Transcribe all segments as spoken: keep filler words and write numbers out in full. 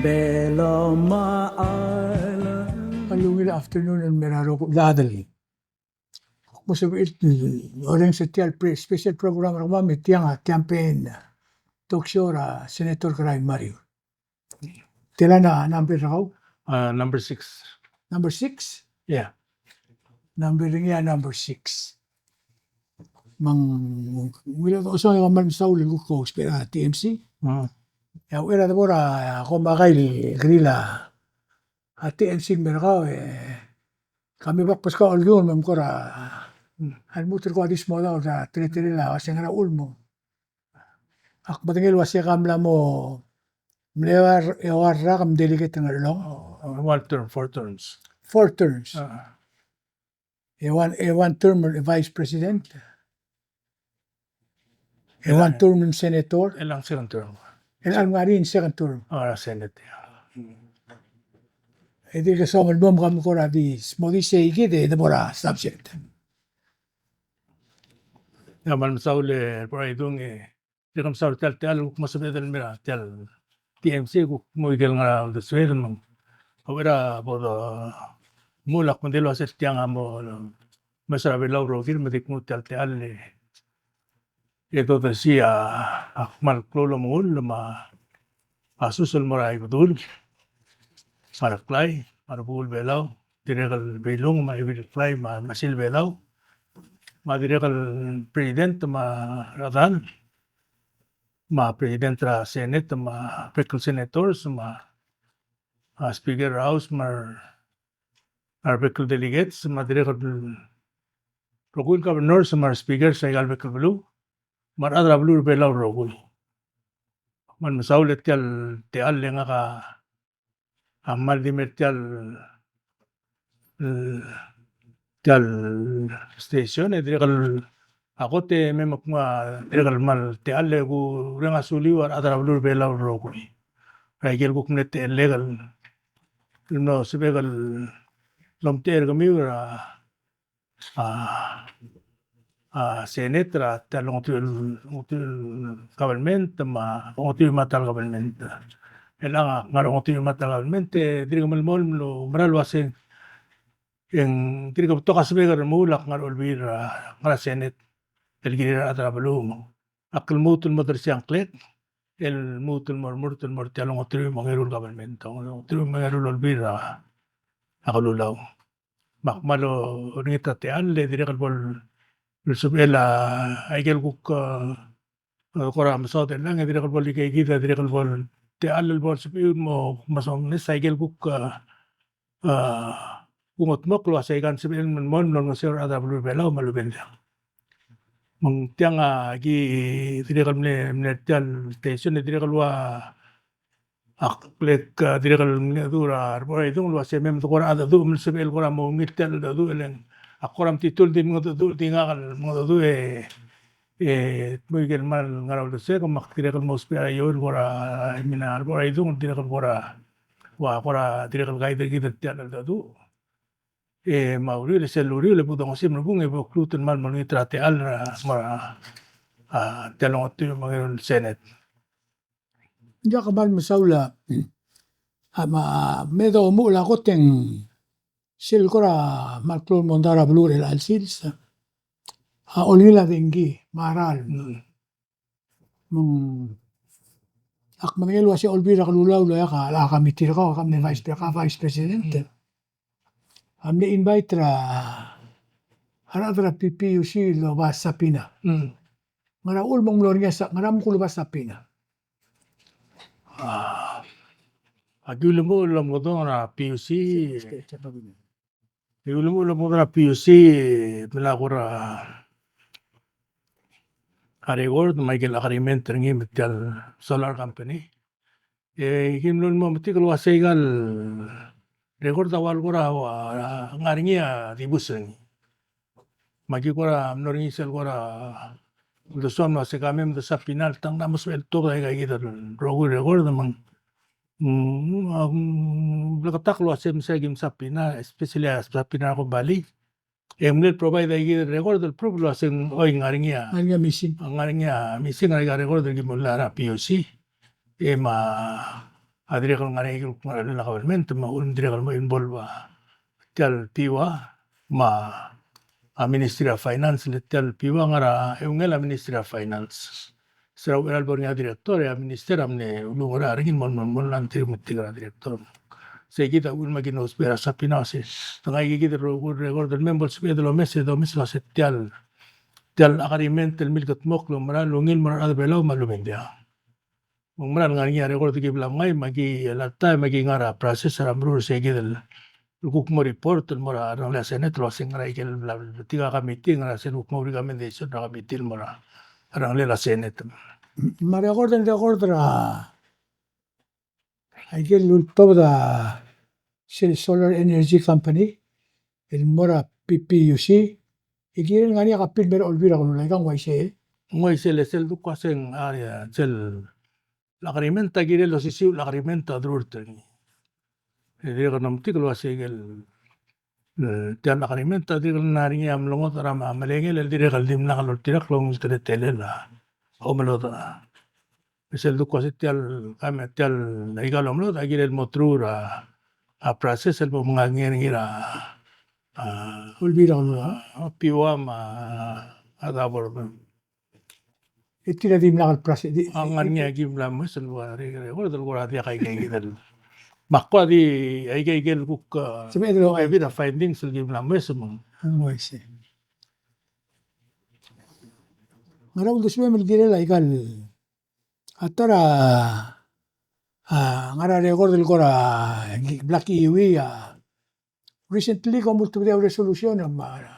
Belomar Island. Ungil afternoon el mo er a rokui el chad el kmo sebechir el orrenges er tia el pre-, special program er kemam, me tiang a campaign talk show er a Senator Kerai Mariur. Tela a number er kau? Uh, number six. Number six? Yeah. Number er ngii a number six. Me ng, ungil a osang e kmal mesaul el kuk ousbech er a T M C. Mm. E a uchei er a debo er a komakai el kirel a T M C el mer kau, e ka me bo kbeskau a olkiung me ng kora, a lmuut el kora di smodaol er a teletelel a uasei ngera uchul me ng. Ak medengei el uasei ka mla mo, mle eua, eua el rak el delegate er a Ngerchelong. Oh, one term, four terms. Four terms. Ah. E one, e one term el vice president. E one term el senator. E ng second term. E ng ngar er ngii el second term. Ah, Senate, yeah. E dirk soam el mo, me ka me kora di smodii sei kid e debo er a subject. Ia, kmal mesaul e Boraidung, e dirrek el mesaul er tia el techall el kuk mo sebeched el mer tia el T M C, kuk mo ikel ngar er a uldesuel me ng. A uchei er a bo domuchel, ak medengei el uasei tiang a mo mes er a Belau el rokir me di knguu tia el techall e, e dodesii a kmal klou el omengull me a sus el mo er a Ibedul, me a Reklai, me a Rebuul Belau, dirrek el Bilung, me a Ebil Reklai, me a Mesil Belau, me a dirrek el President, me a rechedal, me a President er a Senate, me a bek el senators, me a Speaker er a House, me a rebek el delegates, me a dirrek el rokui el governors, me a re speakers er aika el bek el beluu, me a rechad er a beluu er a Belau el rokui. Kmal mesaul e tia el techall e ngak a kmal di mer tia el, tia el station, e dirrek el a kot e mei me kmo a dirrek el kmal techall e kureng a suliu a rechad er a beluu er a Belau el rokui er a ikel kuk mle techellek el mlo sebechek el omtechei er kemiu er a, a, a Senate er a tia el ongetiu, ongetiu el government me a ongetiu me a ta el government. E ng ngar er a ongetiu me a ta el government e dirk melemolem el mera el uasei e ng dirk betok a sebechek el remuul a kngar er a Olbiil er a, ngar er a Senate el kirir a rechad er a beluu. Ak lmuut el mo dersii a ngklek el lmuut el mo remurt el mo er tia el ongetiu me a ongeru el government, ongetiu me a ongeru el Olbiil er a, a Kelulau. Me ak kmal olengit a techall e dirrek el bo el sebechel a ikel kuk, e, kora mesaod er chelechang e dirrek el bo el ikeikid a dirrek el bo el techall el bo el sebechiu el mo mesaod er a ikel kuk, e, e, kungetmokl el uasei aika el sebechel el melemolem el olengeseu er a rechad er a beluu er a Belau me a lubengterir. Me ng tiang a ki dirrek el mle, mle er tia el station e dirrek el ua ak lek, a, dirrek el mle cheldecheduch er a rebo er a idung el uasei me mei me de kora cheldecheduch me ng sebechel kora mo ungil tia el cheldecheduch e le ng ak kora metitur el di mengedecheduch, di ngak el mengedecheduch e, e dmu ikel kmal ngar er a uldesuek me ak dirrek el mo ousbech a ioul el kora, I mean, a rebo er a idung el dirrek el kora, ua kora dirrek el guide er kid er tia el cheldecheduch. E me a uriul e sel uriul e bo dongesii me bo ng, e bo kluut el kmal mo olengit er a techall er a, mo er a, a, tia el ongetiu me a ongeru el Senate. Ng diak, kmal mesaul a, a, me, me domuchel a kot e ng sel kora kmal klou el mondai er a beluu er chelecha el sils a olengil a dengki me a ralm. Mm. Me ng, ak medengei el uasei a Olbiil er a Kelulau el oeak a, a committee er kau, a kau a mle vice, a vice president. Mm. A mle invite er a, a rechad er a P P U C el oba subpoena. Mm. Ngera uchul me ng mlo er ngii a sa-, ngera me ng kuk oba subpoena? A, aki ulemuchel el omekedong er a P U C. Aki ulemuchel el omekedong er a P U C, me ng kora record me a ikel agreement er ngii me tia el solar company. E ki mlo mo metik el uasei aika el record a ua el kora, ua, ngar er ngii a dibus er ngii. Me aki kora mlo er ngii sel kora uldesuam el uasei ka mei me de subpoena el tang, ng mo sebechel el tuobed aika kid el rokui el record me ng, mm, a, mm, bleketakl el uasei me sei a ki msubpoena, especially a subpoena er a kombalii. E ng mle provide aika kid el record el proof el uasei ng, oi, ngar er ngii a, ngar er ngii a missing. Ngar er ngii a missing er aika el record el ki mla er a P U C. E me a, a dirrek el ngar er ngii el kuk ngar er a kabelment me a uchul me ng dirrek el mo involve a tia el PIWA me a Ministry of Finance. Le tia el PIWA a ngar er a eungel a Ministry of Finance. Se er a uchei er a lebo er ngii a director e a minister a mle ulungerachel er ngii el mo, mo, mo, mo, ng dirk metik er a director. Sei kid a uchul me aki ousbech er a subpoena se, te ngar er ngii kid el record, record el mei me bo lsebeched el omes, e domes el uase tia el, tia el agreement el milkedmokl a mera el ungil el mo er a rechad er a Belau me a lechub e ng diak. Me ng mera el ngar er ngii a record el ki bla mngai, me aki, el alta, me aki ngar er a process er a meruul er sei kid el kuk mo report el mo er a rengalek er a Senate el uase ng ngar er a ikel bla, bla, tirka el committee, ngar er a sel kuk mo recommendation er a committee el mo er a rengalek er a Senate. Me a record el record er a ikel ultobed a sel Solar Energy Company el mo er a PPUC, e kirel ngar er ngii a copy el mei er a Olbiil er a Kelulau, ng uaisei? Ng uaisei, le sel duk uaseng, a, sel agreement a kirel osisiu el agreement a dururt er ngii. E dirrek el mlo metik el uasei ikel, e, tia el agreement a dirrek el ngar er ngii a mlengodech er a melengel el dirrek el dimlak loltirakl el ungil teletelel a omelodech. E sel duk uasei tia el, kame, tia el aika el omelodech a kirel mo through er a, a process el bo mngai er ngii er a, a, Olbiil er a Kelulau, a, PIWA me a, a government. E tir a dimlak el process, di, a ngar er ngii a ki mla mes el ua, re, re, ua, el kora diak aika, aika el. Me ak kora di aika, aika el kuk, a, sebeched el, a bit of findings el ki mla mes me ng. Ng uaisei. Ngar er a uldesuem el kirel aika el, a ta er a, a, ngar er a record el kora, bla ki iuii a, recently kom ultebedii a resolution me a,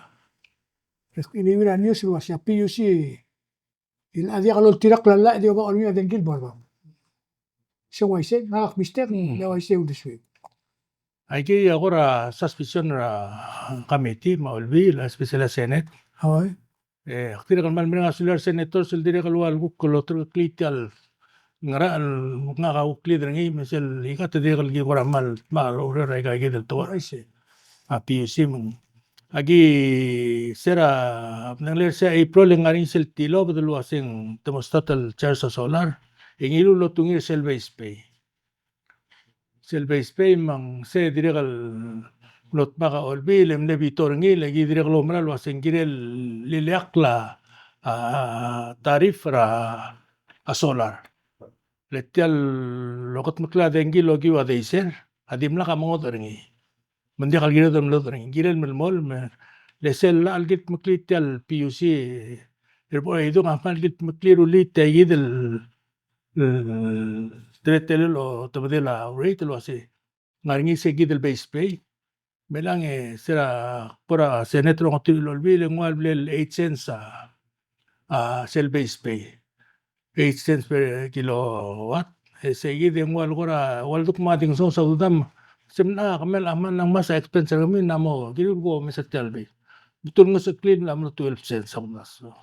iuii er a news el uasei a PUC el a diak loltirakl a llach e di oba olengit a dengki el mo er bab. Se ng uaisei, ngak a mistake, mm, le uaisei uldesuem. Aikei a kora suspicion er a committee me a Olbiil, especially a Senate. Oi. E, ak dirrek el kmal mereng a sulir a resenators el dirrek el ua el kuk loterekeklii tia el ngerachel el ngak a kuk lead er ngii, me sel ika te dirrek el ki kora kmal, kmal oureor er aika kid el tekoi. Uaisei. A PUC me ng. Aki se er a, mdengelii er se er a April e ng ngar er ngii sel tilobed el uaseng te mo start el charge a solar, e ngiluu el otungii er sel base pay. Sel base pay me ng se dirrek el mlo dmak a Olbiil e mle veto er ngii, le ki dirrek el oumera el uaseng kirel el ileakl a, a, tariff er a, a solar. Le tia el okedmeklel a dengki el okiu a deiser a dimlak a mengodech er ngii. Me ng diak el kired el melodech er ngii, kirel melemolem. Le sel llach el kildmeklii tia el PUC er a bo er a idung a kmal kildmeklii a rullii tia kid el, el teletelel a otebedel a rate el uasei ng ngar er ngii se kid el base pay. Me chelechang e se er a bo er a Senate er a ongetiu el Olbiil e ng ua el mle eight cents a, a sel base pay. Eight cents per kilowatt. E sei kid e ng ua el kora, ua el duk mo di ngesonges a uldam. Se mla kmal, a kmal ngmasech a expense er kemiu, ng mo, kirel ko mesa tia el base. Betul ngeseklii el mla mo twelve cents a uldam.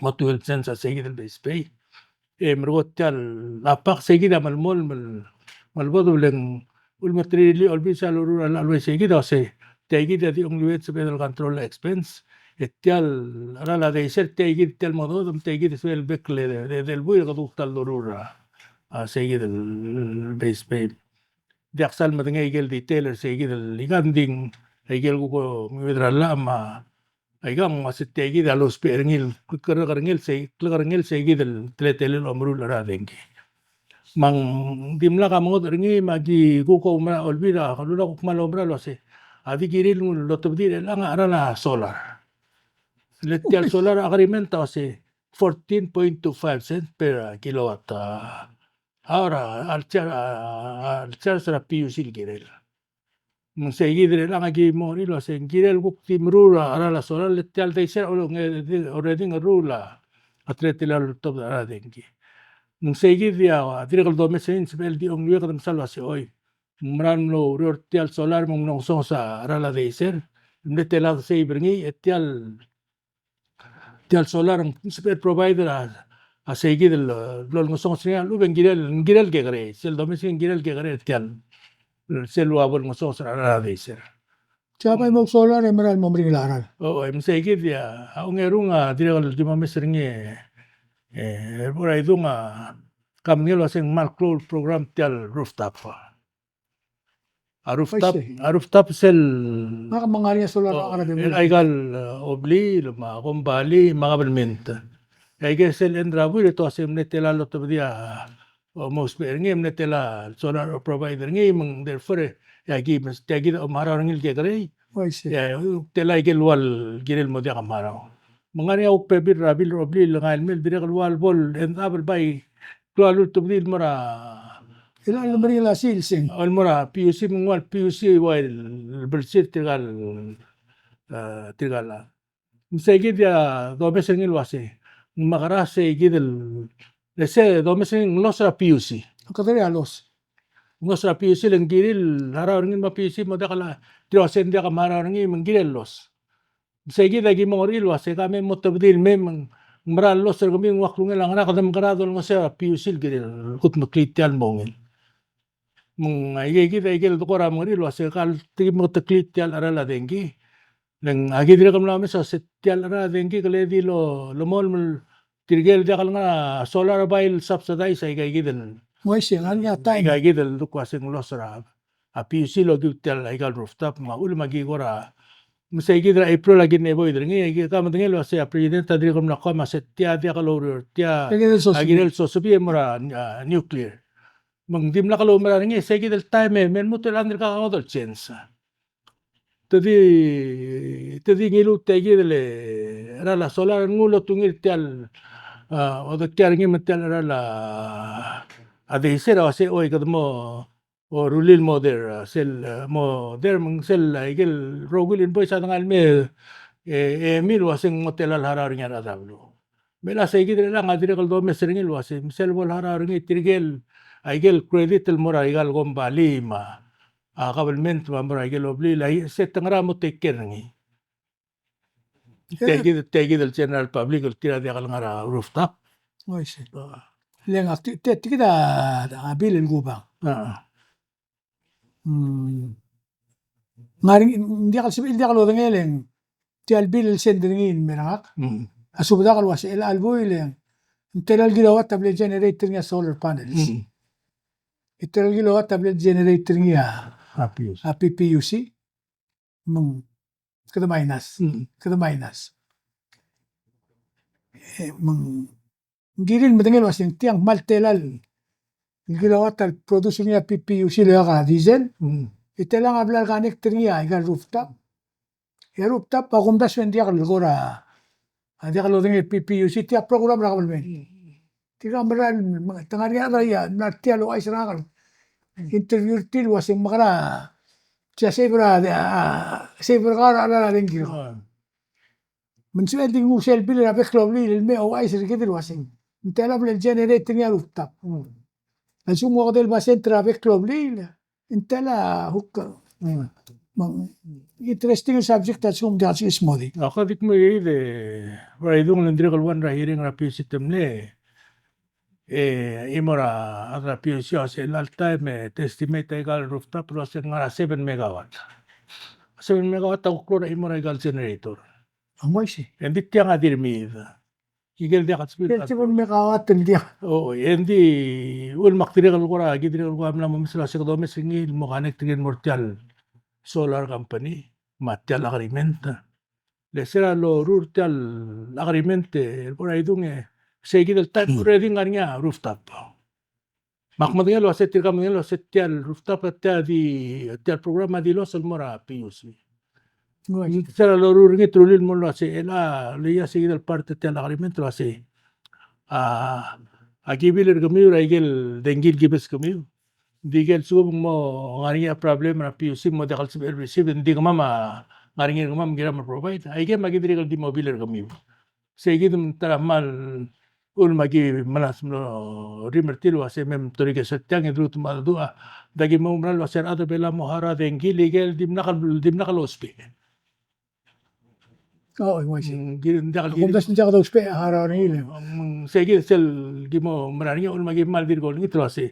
Mo twelve cents a sei kid el base pay. E merekong tia el, a pak sei kid a melemolem el, melemolem el bo el ulemeterir a Olbiil sel loruul a llach el uaisei kid a uasei, tia kid a di ongliuet sebeched el control a expense. E tia el cheral a deiser, tia kid tia el mengodech, me tia kid sebeched el bek el de, de, del buil e kede kuk ta el loruul a, a sei kid el base pay. Diak sal medengei aike el detail er sei kid el ika, ng di aike el kuk omenguiued er a llach me a Aikang, me se tia kid a lousbech er ngii el klekerek er ngii el sei, klekerek er ngii el sei kid el teletelel a omeruul er a dengki. Me ng dimlak a mengodech er ngii me aki kuk oumera, Olbiil er a Kelulau a kuk kmal oumera el uasei a di kirir el otebedii er chelechang a cheral a solar. Le tia el solar agreement a uasei fourteen point two five cents per kilowatt hour a, a, a, a charge er a PUC el kirel. Me ng sei kid er chelechang a ki mo er ngii el uasei ng kirel kuk di meruul a cheral a solar, le tia el deiser a ulengit, already ng ruul a teletelel a oltobed er a dengki. Me ng sei kid a dirrek el domes er ngii, sebechel di ongliueked me sal uasei, oi, ng mera el mlo oureor tia el solar me ng mlo ngesonges a cheral a deiser, mle tela el save er ngii, e tia el tia el solar ng sebechel provider a, a sei kid el, el blo ngesonges er ngii a lechub e ng kirel, ng kirel kekerei, sel domes e ng kirel kekerei tia el, sel ua bo el ngesonges er a cheral a deiser. Tia bai mo solar e mera el mo meringel a cheral. O, e me sei kid a, a ongerung a dirrek el di mo mes er ngii e, e, er a idung a, Ka medengei el uasei ng kmal klou el program tia el rooftop. A rooftop, a rooftop sel, ngak me ng ngar er ngii a solar, o, a kara, el aika el, e, oblil, me a kombalii, me a kabelment. E aike sel end er a buil e te uasei mle tela el otobedii a, o, mo ousbech er ngii, mle tela el solar provider er ngii, me ng therefore, e aki, me tia kid a omeharau er ngii el kekerei. Uaisei. E, tela aike el ua el kirel mo diak a meharau. Me ng ngar er ngii a kuk bebil er a bill er a oblil el ngai el mei el dirrek el ua el bo el end up el bai klou a lultebedii el mo er a, el, el meringel a sils, e. El mo er a P U C, me ng ua el P U C ua el belsir tirka el, e, tirka el. Me sei kid a domes er ngii el uasei, ng mekera sei kid el, le sei domes er ngii ng loss er a P U C. Kede er a loss. Ng loss er a P U C le ng kirir el harau er ngii me a P U C mo diak el, tir a uasei ng diak a meharau er ngii me ng kirir el loss. Me sei kid a ki mo er ngii el uasei ka mei mo otobedii el mei me ng mera el loss er kemiu, ng ua klungel a ngera kede mekera dolengeseu a P U C el kirel el kudmeklii tia el mo ungil. Me ng aike kid a ikel dekor a mengerir el uasei ka el tekoi me kede meklii tia el cheral a dengki. Le ng aki dirrek el mla omes el uasei tia el cheral a dengki ke le di lo, lolemolem el tirke el diak el ngar er a solar a bai el subsidize aika kid el. Uaisei, ngar er ngii a taem. Aika kid el duk uasei ng loss er a a P U C el okiu tia el aika el rooftop, me a uchul me aki kora, me sei kid er a April a ki neboid er ngii, aki ka medengei el uasei a president a dirrek el mla kmo me sei tia diak loureor, tia a kirel sosebii e mo er a, a, nuclear. Me ng dimlak loumerang er ngii, sei kid el taem e me lmuut el dirkak a ngodech el change. Te di, te di ngiluu tia kid el, cheral a solar, nguu el otungir tia el, a, odekial er ngii me tia el cheral a, a diesel a uasei oi kede mo o rullii el mo der, a, sel, a, mo der me ng sel, a, ikel rokui el invoice a dengai el mei, e, e mei el uasei ng mo tela el harau er ngii a rechad er a beluu. Me a sei kid er chelechang a dirrek el domes er ngii el uasei, me sel bo el harau er ngii tirke el, a, ikel credit el mo er a ikal kombalii me a, a, government me a mo er a ikel oblil, a, se te ngera mo take care er ngii. Tia kid, tia kid el general public el tir a diak el ngar er a rooftop. Uaisei. Le ngak ti-, tia, tia kid a, a bill el kubang. A. Mm. Ngar er ngii, ng diak el sebechel, diak lodengei el ng tia el bill el send er ngii el mer ngak. Mm. A subedak el uasei chelecha el buil e ng tela el kilowatt a bla le generate er ngii a solar panels. Mm. E tela el kilowatt a bla le generate er ngii a, a P U C. A P P U C. Me ng kede minus. Mm. Kede minus. E, me ng kirir el medengei el uasei ng tiang kmal tela el kilowatt el produce er ngii a P P U C el oeak a diesel. Mm. E tela a bla le connect er ngii a ikal rooftop. E a rooftop a kumdasu e ng diak el kora, a diak lodengei a P P U C, tia program er a government. Mm. Tirka a mera el, me te ngar er ngii a rechad er a, mla er tia el ouchais er ngak el interview er tir el uasei ng mekera, tia save er a, a, save er kau er a cheral a dengki. Me ng sebechel di nguu sel bill er a bek el obliil el mei ouchais er kid el uasei ng tela a bla le generate er ngii a rooftop. A lsekum ng okedei el basent er a bek el obliil, ng tela a hook. Me ng interesting el subject a lsekum ng diak el sils mo di. Ak di kmo e de, er a idung el ng dirrek el one er a hearing er a P U C te mlei. E, chimo er a, a rechad er a P U C a uasei el all time e te estimate a ikal rooftop el uasei ng ngar er a seven megawatt. Seven megawatt a kuk klou er a chimo er a ikal generator. A uaisei. E ng di tiang a di remiid. Ikel diak a sebechir. Ikel seven megawatt el diak. O, e ng di, uchul me ak dirrek el kora, ki dirrek el kora mla mo omes el uasei kede omes er ngii el mo connect er ngii el mo er tia el solar company, me tia el agreement. Le se er a loruul er tia el agreement, e, el kora idung e, sei kid el time already ng ngar er ngii a rooftop. Me ak medengei el uasei, tirka a medengei el uasei tia el rooftop, tia di, tia el program a di loss el mo er a P U C. Uaisei. Se er a loruul er ngii te rullii el mo el uasei, chelecha, le ia sei kid el part er tia el agreement el uasei. A, aki bill er kemiu er a ikel dengki el kibes kemiu. Di ikel lsekum ng mo ngar er ngii a problem er a P U C, mo diak el sebechel el receive, ng di kemam a ngar er ngii er kemam, kiram el provide. Aikem a ki dirrek el di mo bill er kemiu. Sei kid me te kmal uchul me aki melasem el orrimel er tir el uasei me mterekokl er tiang e de lmuut el mengedecheduch a, ng di aki mo oumerang el uasei a rechad er a Belau a mo harau a dengki el ikel dimlak, dimlak lousbech. O, uaisei. Mm, ki, ng diak, a kumdasu ng diak dousbech a harau er ngii. Mm, sei kid sel ki mo oumerang er ngii, uchul me aki kmal dirk olengit el uasei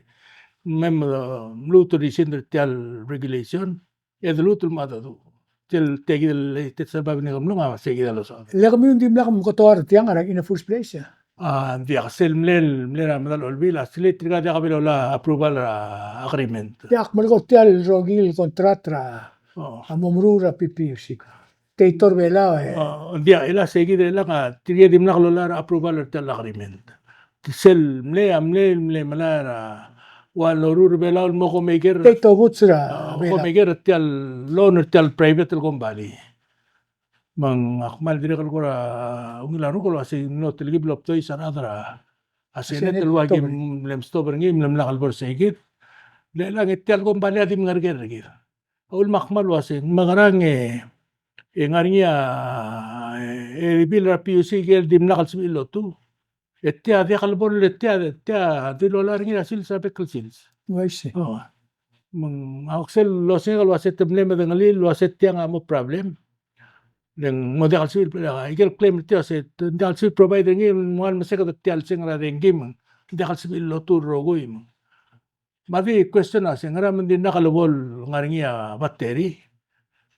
me, e, mluut el rescind er tia el regulation. E de lmuut el mengedecheduch. Tia el, tia kid el, tia el sebechel el bab e ng mlo, a, sei kid a losaod. Le kemiu ng dimlak mkotoar er tiang er a, in the first place, e. A, ng diak, sel mle, mle er a medal Olbiil, a sel tirka diak a bla el approval er a agreement. Diak, me ng ko tia el rokui el contract er a, oh, a mo meruul er a P P U C. Tia a Belau, e. Oh, ng diak, e le sei kid e le ng, a, tirke a dimlak loruul er a approval er tia el agreement. Sel mle, a mle, mle melai er a, ua loruul er a Belau el mo co-maker. Tia a boots er a, oh, Belau. Co-maker er tia el loan er tia el private el company. Me ng ak kmal dirrek el kora ungil a renguk el uasei ng mlo telkib el obdois a rechad er a, a Senate el ua ki mle stop er ngii, mle mlak el bo er sei kid. Le chelechang e tia el company a di mengerker er kid. A uchul me ak kmal uasei, ng mekerang e, e ngar er ngii a, e, e bill er a P U C el dimlak el sebechir el lotuu. E tia diak el bo el, e tia, tia di loruul er ngii er a sils, a bek el sils. Uaisei. Oh. Me ng, a, sel losengek el uasei te mle medengelii el uasei tiang a mo problem. Le ng mo diak el sebechir, a, ikel claim er tia uasei te diak el sebechir provide er ngii, me ng ua el meseked er tia el seng er a dengki me ng diak el sebechir el lotuu el rokui me ng. Me a di question a se, ngera me ng dimlak el bo el ngar er ngii a battery?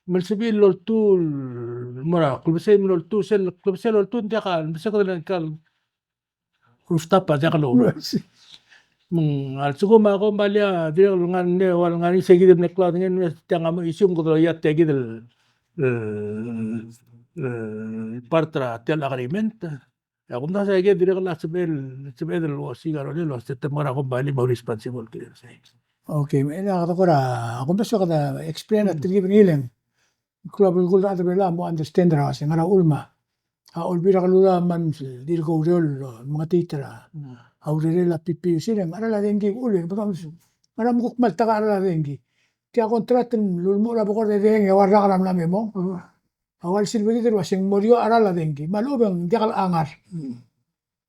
Me ng sebechir el oltuu el mo er a klebesei, me ng oltuu sel klebesei el oltuu, ng diak a meseked el ngika el rooftop a diak el oureor. Me ng a lsekum a company a dirrek el ngar er ngii, ua el ngar er ngii sei kid el mle klaodengei, me tiang a mo issue me kede loia tia kid el, el, el part er a tia el agreement. E a kumdasu e aike dirrek el sebechel, sebechel el osiik a rolel el uasei te mekera a company a mo responsible er tir. Okay, me a kede kora, a kumdasu e kede explain a telkib er ngii el ng klou a belkul er a rechad er a Belau a mo understand er a uasei ngera uchul me a Olbiil er a Kelulau a mle di el koureor el mengeteet er a urerel a P P U C, le ng cheral a dengki el uchul e ng, ngera me kuk kmal tekoi a cheral a dengki. Tia contract el ulemuchel er a bekord el dengki e ua el rak er a mla me mong. A ua lsilbekid el uasei ng mo er eou a cheral a dengki. Me a lechub e ng diak el changar.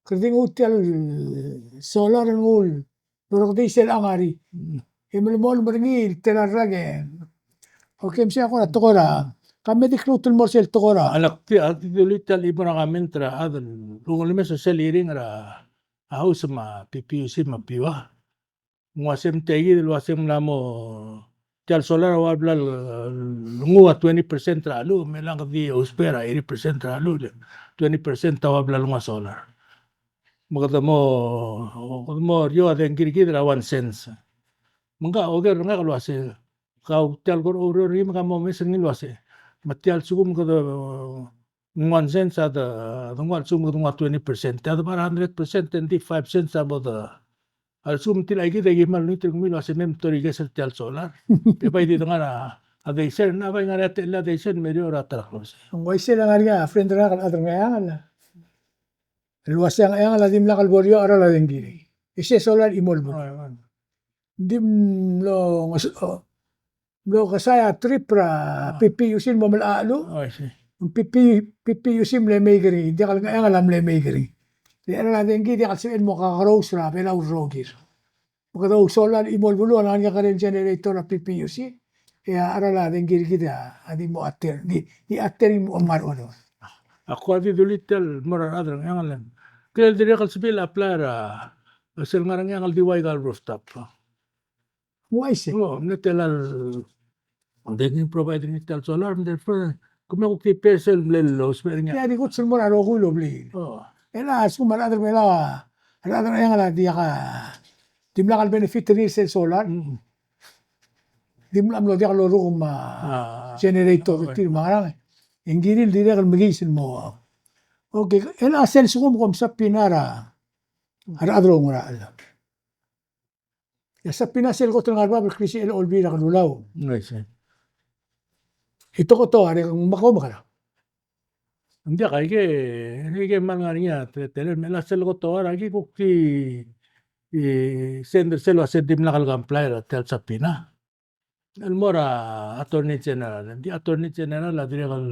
Kede di nguu tia el solar el nguu el lorekedii sel changar. E melemolem er ngii el tela el rak e. Okay, me sei a kora tekoi er a, ka me di kluut el mo er sel tekoi er a. A lak tia, a di dulii tia el chimo er a comment er a chad el ulemes er sel hearing er a House me a P P U C me a PUA. Ng uasei me tia kid el uasei ng mla mo tia el solar a ua bla le nguu a twenty percent er a cheluch, me chelechang e di ousbech er a eighty percent er a cheluch, twenty percent a ua bla le nguu a solar. Me kede mo, kede mo er eou a dengki er kid er a one cents. Me ng ka oker er ngak el uasei, kau tia el kora oureor er ngii me ka mo omes er ngii el uasei, me tia el lsekum kede nguu a one cents a de, de nguu a lsekum kede nguu a twenty percent. Tia de bai er a hundred percent e ng di five cents a bo de. A lsekum tia kid e ki kmal olengit er kemiu el uasei me mterekes er tia el solar. E bai di dengar a, a deiser, ng bai ngar er a techellel a deiser el me er eou er a ta er a klebesei. Ng uaisei el ngar er ngii a friend er ngak el chad er a Ngcheangel el uasei a Ngcheangel a dimlak el bo er eou a cheral a dengki. E sei a solar a chimo el beluu. Ng di mlo, mlo kesai a trip er a PPUC el mo melecha a cheluch. Oh, I see. Ng PP, PPUC mle make er ngii, diak el Ngcheangel a mle make er ngii. Le cheral a dengki diak el sebechel el mo kakerous er a Belau el rokir. Me kede ousolar el chimo el beluu a ngar er ngii a kerel generator er a PPUC, e a cheral a dengki er kid a di mo ater, di, di ater el mo ngar er a Oreor. A ko a di dulii tia el mo er a rechad er a Ngcheangel. Kirel dirrek el sebechel el apply er a sel ngar er a Ngcheangel el di ua ikal rooftop. Uaisei. Oh, mle tela el, ng di ngii provide er ngii tia el solar, me ng di kemiu a kuk di pay sel mle lousbech er ngii. Tia di kuk sel mo er a rokui el obliil. Oh. E a lsekum a rechad er a Belau, a rechad er a Ngcheangel a diak a, dimlak el benefit er ngii sel solar. Mm. Dimlak mlo diak loruk me a generator er tir me a ngerang. E ng kirir el dirrek el mekiis el mo. Okay, e a sel lsekum kom subpoena er a rechad er a Ngcheangel. E a subpoena sel kot el ngar er a bab el klisichel a Olbiil er a Kelulau. Ng uaisei. E te kot a uaisei, me kom kora. Ng diak, aike, aike me a ngar er ngii a teletelel, me a sel kot a uaisei, aki kuk di, di send er sel uasei dimlak el comply er tia el subpoena el mo er a Attorney General. Ng di Attorney General a dirrek el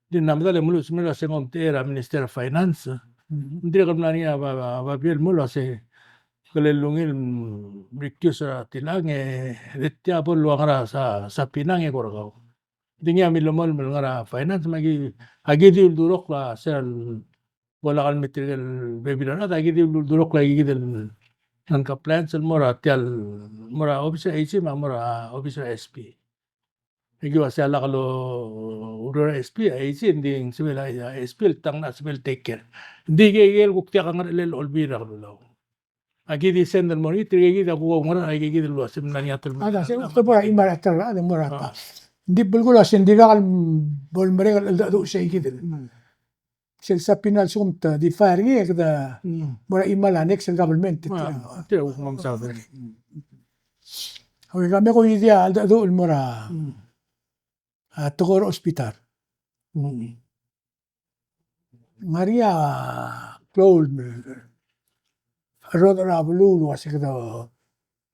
di ng medal e meluches el uasei ng omtechei er a Minister of Finance. Mm. Ng dirrek el mla er ngii a ba, ba, babier el mo el uasei kele ungil, mm, recuse er a tilechang e de tia bo el ua ngera sa, subpoena e kora kau. Ng di ngii a milemolem el ngar er a Finance me aki, aki di uldurokl a sel bo lak el me tirke el bebil er a rechad, aki di uldurokl aike kid el non-compliance el mo er a tia el, mo er a office er a AG me a mo er a office er a SP. Aki ua se a lak el oureor er a S P, a, e ng di ng sebechel a S P el tang a sebechel take care. Ng di aike, aike el kuk diak a ngerchelel a Olbiil er a Kelulau. Aki di send el mo er ngii, tirke kid a kuk oungerachel aike kid el ua se mla er ngii a telmechetel. A da, se kuk te bo er a chimal er a ta er a, de mo er a ta. Ng di belkul a se ng dirkak el bo lemerek el cheldecheduch sei kid el. Sel subpoena el lsekum te di fire er ngii, e kede mo er a chimal a next el government. Tia kuk mo mesaod er ngii. Okay, ka me ko di a cheldecheduch el mo er a, a, tekoi er a hospital. Ng ngar er ngii a klou el rodech er a beluu el ua se kede,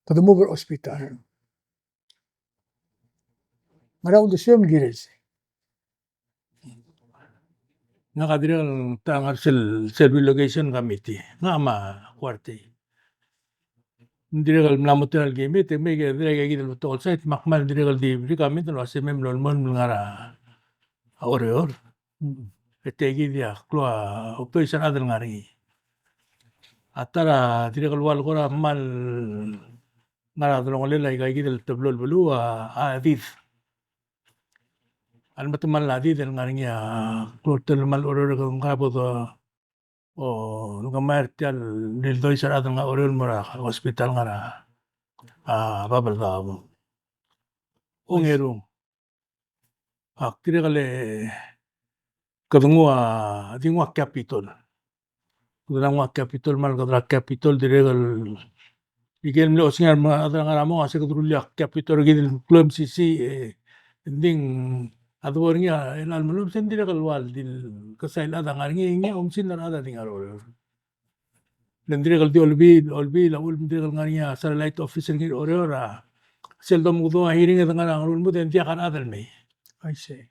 kede move er a hospital. Ngera uldesuem el kirel sei? Ngak a dirrek el ta ngar er sel, sel relocation committee. Ngak me a Kuartei. Ng dirrek el mla mo tela el kemiu, e me ke dirrek aike kid el betok el site, me ak kmal dirrek el di recommend el ua se mei me lolemolem el ngar er a Oreor. E tia kid a klou a obdois er a chad el ngar er ngii. A ta er a dirrek el ua le kora kmal ngar er a delongelel aika kid el teblo el beluu a, a did. A le metemall a did el ngar er ngii a klou el telemall er a Oreor e kede mekera bo de, o, lekemai er tia el lildois er a chad el ngar er a Oreor el mo er a hospital el ngar er a, a, Babeldaob. Ongerung. Ak dirrek el, kede nguu a, di nguu a Capitol. Kede nguu a Capitol, me a le kede er a Capitol dirrek el, ikel mle osengir a rechad er a ngar er a mong a se kede rullii a Capitol er kid el klou a M C C, e, ng di a debo er ngii a chelecha el meluches e ng dirrek el ua di kesai el chad a ngar er ngii, e ngii a oumesingd a rechad a di ngar er a Oreor. Le ng dirrek el di Olbiil, Olbiil a uchul me ng dirrek el ngar er ngii a satellite office er ngii er a Oreor, a sel domekedong a hearing e de ngar er a Ngerulmud e ng diak a rechad el mei. I see.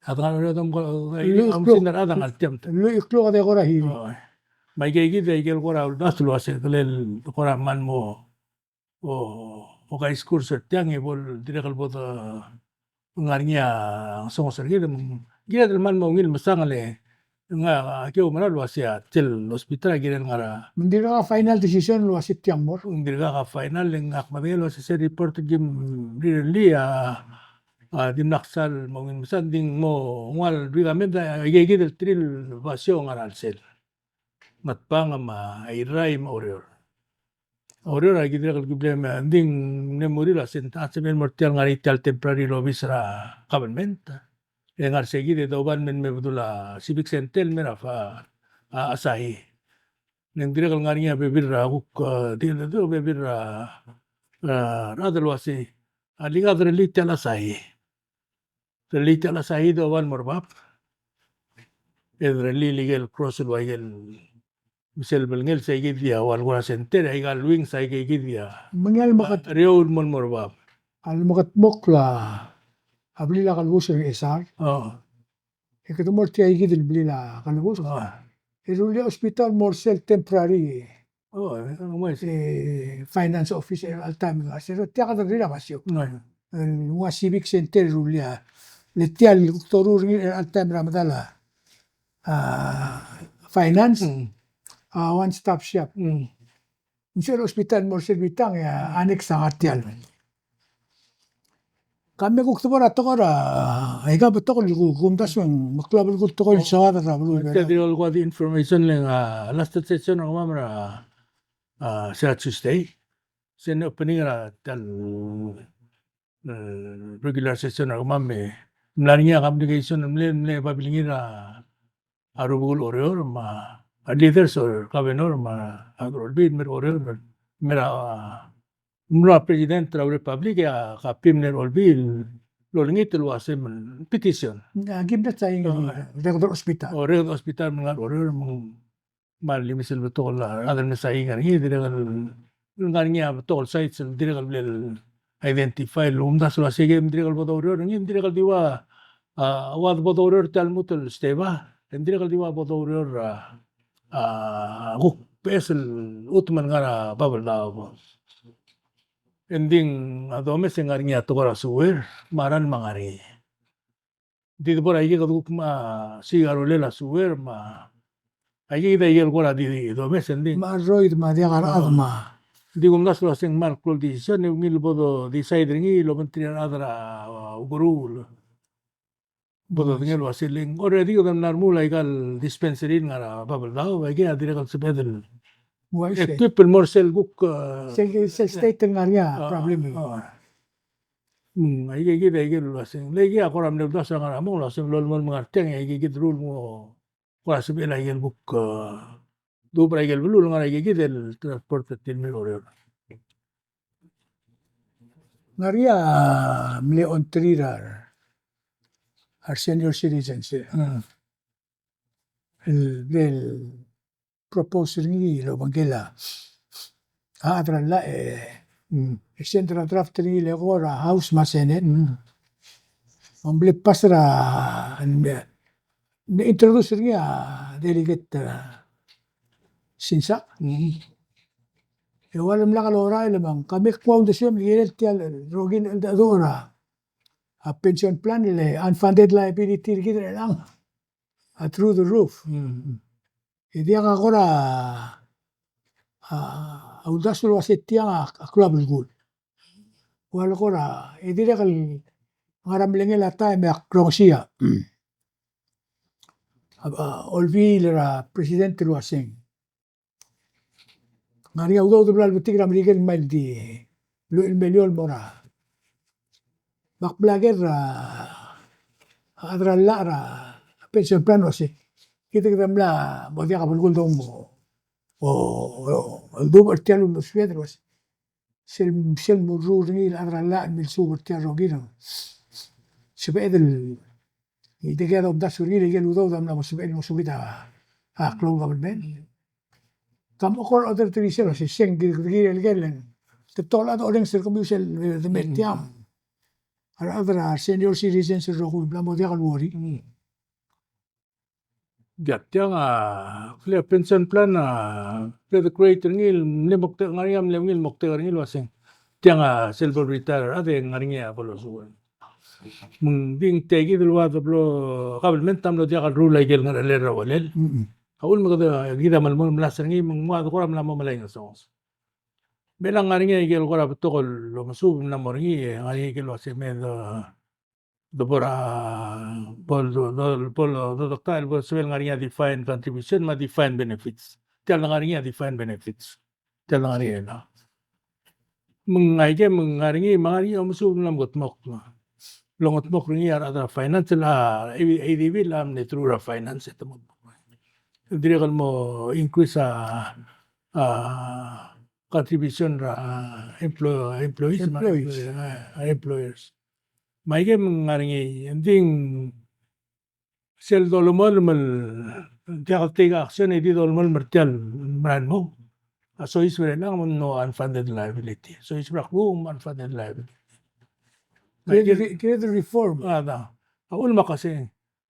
A de ngar er a Oreor e domekedong a hearing, a oumesingd a rechad a ngar tiang. Lluich el klok a de kora hearing. Oi. Me aike kid a ikel kora uldasu el ua se kede kora kmal mo o, o kaiskur er tiang e bo el dirrek el bo de ngar er ngii a ngesonges er kid, me ng kired el kmal mo ungil mesang el ngak a ki oumera el ua se a sel hospital a kirel ngar er a. Me ng dirkak a final decision el ua se tiang mo er. Ng dirkak a final, e ngak a medengei el ua se sel report el kim rirellii a, a dimlak sal mo ungil mesang, ng di ng mo nguu a recommend a, aike kid el three el basio el ngar er a chelsel. Ngatpang me a Irrai me a Oreor. Oreor a ki dirrek el ki mle me, ng di ng mle murir a se ng sebechel el mo er tia el ngar er ngii tia el temporary el obis er a government. E ngar er sei kid e doba el me, me bedul a Civic Center el mei er a, a, Asahi. E ng dirrek el ngar er ngii a bebil er a kuk, a, di, di, di, bebil er a, a, rechad el ua se, a, le kede rullii tia el Asahi. Rullii tia el Asahi e doba el mo er bab. E rullii el ikel cross el ua ikel, me sel belngel se ikid a ua el kora center, aika el wings a ikid a. Me ng a le mekat. A, er eou el mo el mo er bab. A le mekedmokl a blil a kelebus er a Ngchesar. O. E kede mo er tia ikid el blil a kelebus. O. E rullii a hospital el mo er sel temporary. O, e, e, finance office er a chelecha el taem el ngar er sel, tia kede rullii a basio. O. El nguu a civic center el rullii a. Le tia el kuk doruul er ngii er a chelecha el taem er a medal a, a, finance. Mm. A, one stop shop. Mm. Ng sel hospital el mo er sel bitang e a, annex a ngar tia el. Ka me kuk tebor a tekoi er a, aika betok el ku, kumdasu e ng meklou a belkul tekoi el soad er a beluu. Tia dirrek el kuk di information le ng a last session er kemam er a, a, se er a Tuesday. Se ng opening er a tia el, e, regular session er kemam e mla er ngii a communication el mle, mle babilngir a a rubekul Oreor me a leaders er a governor me a Olbiil el mei er a Oreor, mei er a, a, mlo a president er a Republic e a copy mle er a Olbiil el olengit el ua se me ng petition. Aki mle sign er a, reked er a hospital. O, reked er a hospital me ng ngar er a Oreor me ng, me a limes el betok el chad el mle sign er ngii, dirrek el ngar er ngii a betok el sites el dirrek el mle identify el kumdasu el ua se ke me ng dirrek el bo doureor er ngii, me ng dirrek el di ua, a, ua de bo doureor tia el lmuut el steba, e ng dirrek el di ua bo doureor, a, a, kuk beches el chutem el ngar er a Babeldaob. E ng di a domes e ng ngar er ngii a tekoi er a sewer, me a ralm a ngar er ngii. Di debo er a ikei kede kuk me a siik a rolel a sewer me a ikei kid a ikel kora di, di domes e ng di. Me a roid me a diak a rechad me a. Di kumdasu el uaseng kmal klou el decision, e ungil bo do decide er ngii el obengterir a rechad er a, uh, ukeruul. Bo dodengei el uasei le ng already kede mla remuul aika el dispensary el ngar er a Babeldaob, aike a dirrek el sebeched el equip el mo er sel kuk, uh, sel, sel state el ngar er ngii a problem. Mm, aike kid, aike el uaseng. Le aike a kora mle uldasu er a ngar er a mong el uaseng lolemolem el ngar tiang, aike kid el rule el mo kora sebechel aike el kuk, uh, duubech er aike el beluu el ngar er aike kid el transport er tir el mei er Oreor. Ngar er ngii a mle ongtir a re, a re senior citizens, e. Mm. El, el propose er ngii el obengkel a, a chad er a llach, e, mm, e send er a draft er ngii el eko er a House me a Senate. Mm. Me ng mle pass er a, me, me introduce er ngii a delegate, e, Sinsak. Mm. E ua lemlak el orael me ng, ka me kuk uldesuem el kirel tia el rokir el cheldecheduch er a, a pension plan el unfunded liability er kid er chelechang a through the roof. Mm. E diak a kora, a, a uldasu el uasei tiang a, a klou a belkul. Ua le kora, e dirrek el ngar er a mlengel a taem e ak rongesii a, a, olbiil er a president el uaseng, ngar er ngii a udoud el bla lebetik er a Merikel el mei el di lluich el miliol el mo er a. Me ak bla ker er a, a chad er a llach er a pension plan el uasei, kid a kede mla mo diak a belkul el donguu, o, o, o, el duubech er tia el uldesued el uasei, sel, sel mo rruul er ngii el chad er a llach el milsuub er tia el rokir. Sebeched el, e tirke a domdasu er ngii el ikel udoud a mla mo sebechel el mo submit a, a klou el government. Ka mo kora other three sel, se seng kid, kid el kirel, te tolad orrenges er kemiu sel, e, de me tiang. A rechad er a senior citizens el rokui, bla mo diak el worry. Diak, tiang a, kle pension plan a, kle de create er ngii el mle moktek, ngar er ngii a mle ungil moktek er ngii el uaseng, tiang a sel bo el retire a rechad e ngar er ngii a bo losuub. Me ng di ng tia kid el ua de blo, government a mlo diak el rruul aike el ngerchelel er a uchelel. Mm-mm. A uchul me kede, kid a melemolem el melasech er ngii me ng ua de kora mla mo melai a ngesonges. Me chelechang ngar er ngii aike el kora betok el omesuub el mla mo er ngii, e ngar er ngii aike el uasei me de de bo er a, bo, bo, bo, bo, bo, bo, bo, bo, bo, bo, sebechel ngar er ngii a defined contribution me a defined benefits. Tia el ngar er ngii a defined benefits. Tia el ngar er ngii a. Me ng aike, me ng ngar er ngii, me ng ngar er ngii a omesuub el mla mo kldmokl. Longedmokl er ngii a rechad er a finance el, a, A D B el mle through er a finance e te mo. Dirrek el mo increase a, a, contribution er a, a, emplo-, employees, me a employees, a, a, employers. Me aike me ng ngar er ngii, e ng di sel dolemolem el diak el take action e di dolemolem er tia el merael el mong. A soiseb er chelechang me ng mo unfunded liability. Soiseb er a klukuk me ng unfunded liability. Me aike, create reform. A, da. A uchul me a kmo se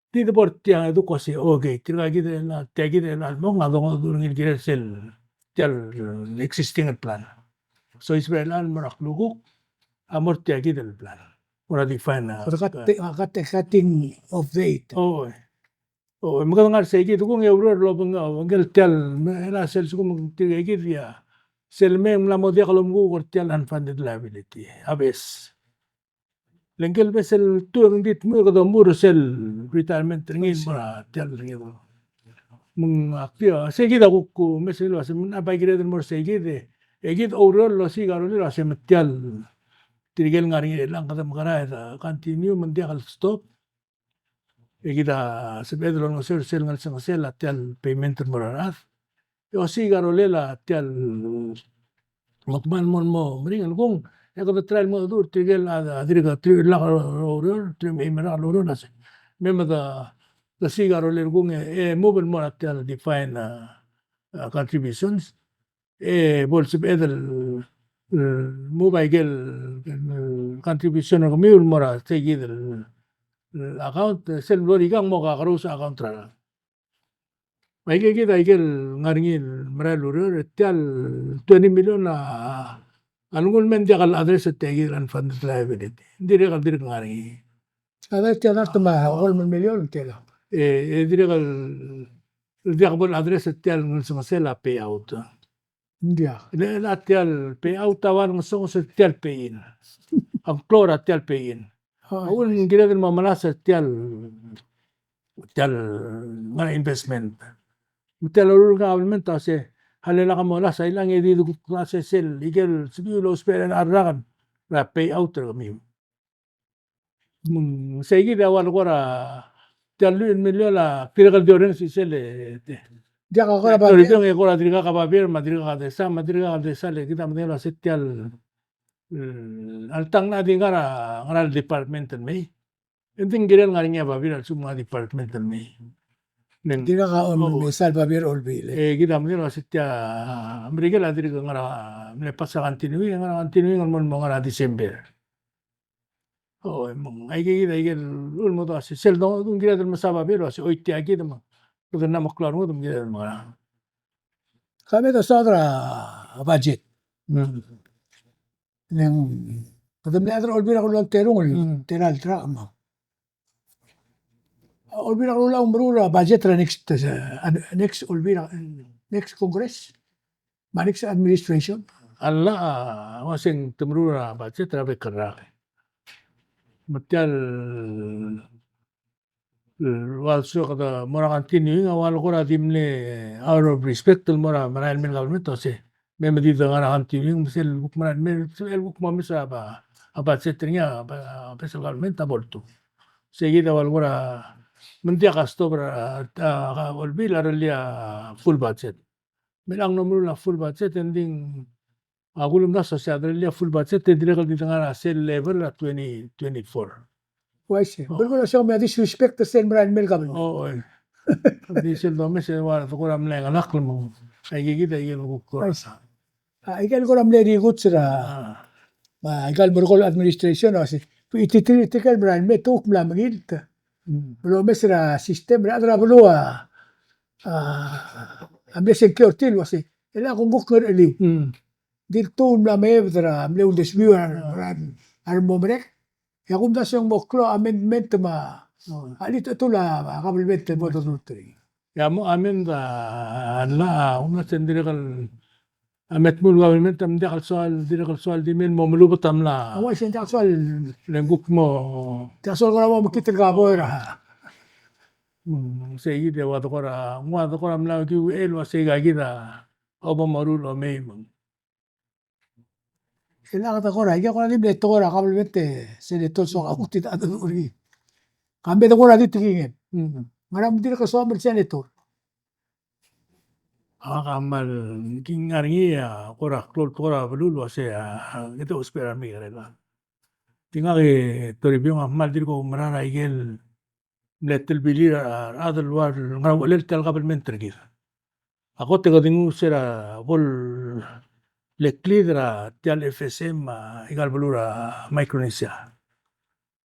di de bo er tiang e duk kmo se, okay, tirka kid el, tia kid el mong a dongedecheduch er ngii el kirel sel, tia el existing el plan. Soiseb er chelechang el mo er a klukuk, a mo er tia kid el plan. Mo er a define, a, cut-, a, cut-, cutting of date. O, o, me kede ngar er sei kid, kung e oureor el obeng, obengkel tia el, me, er a sel lsekum tirka kid a, sel me ng mla mo diak el omkuk er tia el unfunded liability. A bes. Le ngike el bes el tueng di dmu e kede omuchel er sel retirement er ngii el mo er a tia el ngii. Me ng ak di, sei kid a kuk, me sei el uasei, me ng bai kired el mo er sei kid e, e kid oureor el osiik a rolel el uasei me tia el, tirke el ngar er ngii er chelechang kede mekera e de continue me ng diak el stop. E kid a sebeched el olengeseu er sel ngelsengesel a tia el payment el mo er a rechad. E osiik a rolel a tia el, me kmal mo, mo meringel kung, e kede try el mo dmu er tirke el, a, a dirk, tirke el lak loureor, tirke el mei me lak loureor, a se. Me, me de, de siik a rolel kung, e, e move el mo er a tia el defined, a, a, contributions. E bo el sebeched el, el move aike el, el contribution er kemiu el mo er a sei kid el, el account, sel bo er ikang mo kakerous a account er a. Me aike kid a ikel ngar er ngii el merael el ureor, e tia el twenty million a, a lenguu el me ng diak el address er tia kid el unfunded liability. Ng dirrek el dirk ngar er ngii. A tia el dart me a okolem el million tia el. E, e dirrek el, el diak bo el address er tia el ngelsengesel a payout. Ng diak. Le, le a tia el payout a ua ngesonges er tia el pay in. A ngklou er a tia el pay in. A uchul me ng kired el mo melasem er tia el, tia el ngar er a investment. Me tia el loruul er a government a se, a le lak a mo melasem a ilang e di kuk melasem sel, ikel sebechiu el ousbech er a rak er a payout er kemiu. Me ng seikid a ua le kora tia el lluich el miliol a dirrek el di orrenges er sel, e, te. Diak a kora babier. Toribiong e kora dirkak a babier, me a dirkak a desa, me a dirkak a desa, le kid a medengei el uase tia el, e, alta ng di ngar er a, ngar er a department el mei. E ng di ng kirel ngar er ngii a babier a lsekum ng ngar er a department el mei. Ng dirkak a, o, mesa el babier a olbiil, e. E kid a medengei el uase tia, a Merikel a dirk ngar er a, mle pass er a continuing, ngar er a continuing el mo, mo ngar er a December. O, e me ng, aike kid, aike el ulemdasu, sel dongedung kired el mesa babier, uase, oi, tia kid me ng, kede mla meklou a rengud me ng kired el mera. Ka me dosaod er a budget. Mm. Ng, kede mle chad er a Olbiil er a Kelulau el terung el, mm, tela el drak me a Olbiil er a Kelulau a meruul a budget er a next, e, next Olbiil er a, next Congress. Me a next administration. A llach a uase ng te meruul a budget er a bek el rak. Me tia el, el ua lsekum kede mo er a continuing a ua le kora di mle out of respect el mo er a merael mei el government, uase me, me di de ngar er a continuing, me sel kuk merael mei, sel kuk mo mes a ba, a budget er ngii a ba, a bes el government a bo ltuu. Seikid a ua le kora, me ng diak a stop er a, a, a Olbiil a rellii a full budget. Me ng locha ng meruul a full budget, e ng di ng, a kulemdasu a se a derellii a full budget, e dirrek el di de ngar er a sel level er a twenty twenty-four. Uaisei. O. Belkul a se me a disrespect er sel merael mei el government. O, oi. Di sel domes e ua de kora mle ngelakl me ng. Aike kid a ikel kuk. Uaisei. A, ikel kora mle rikuts er a. A. Me a ikel merekong el administration a se. Ititir, ititir el merael mei e te kuk mla mengilt. Mm. Mlo mes er a system er a chad er a beluu a, a, a mle sengkio er tir el uase, e le ak kuk ngercheliu. Mm. Di le te mla mebed er a mle uldesuiu er a, a, a remo merek. E a kumdasu e ng mo klou a amendment me a, o, a chelitechetul a government el mo doruul er ngii. E a mo amend a, a llach a kumdasu e ng dirrek el a me tmuu el government a me ng diak el soal, dirrek el soal di mei el mo melubet a mla. A uaisei, ng diak el soal. Le ng kuk mo. Diak el soal kora mo mekngit el kaboi er a. Mm, seikid e ua de kora, ng ua de kora mla okiu el uase aika kid a obo moruul el omei me ng. E le ak de kora, aika kora di mle tekoi er a kabelment e senator soak a kuk di ta de uri. Ka me de kora di tekingem. Mm. Ngera me ng dirk soam el senator. A kmal ngii a kora klou el tekoi er a beluu el uase a, a, kede ousbech er a remekekerei el chad. Di ngak e Toribiong a kmal dirk oumera er a ikel mle telbilir a rechad el ua ngera uchelel tia el kabelment er kid. A kot e kede nguu se er a bo leklid er a tia el F S M, a, ikal beluu er a Micronesia.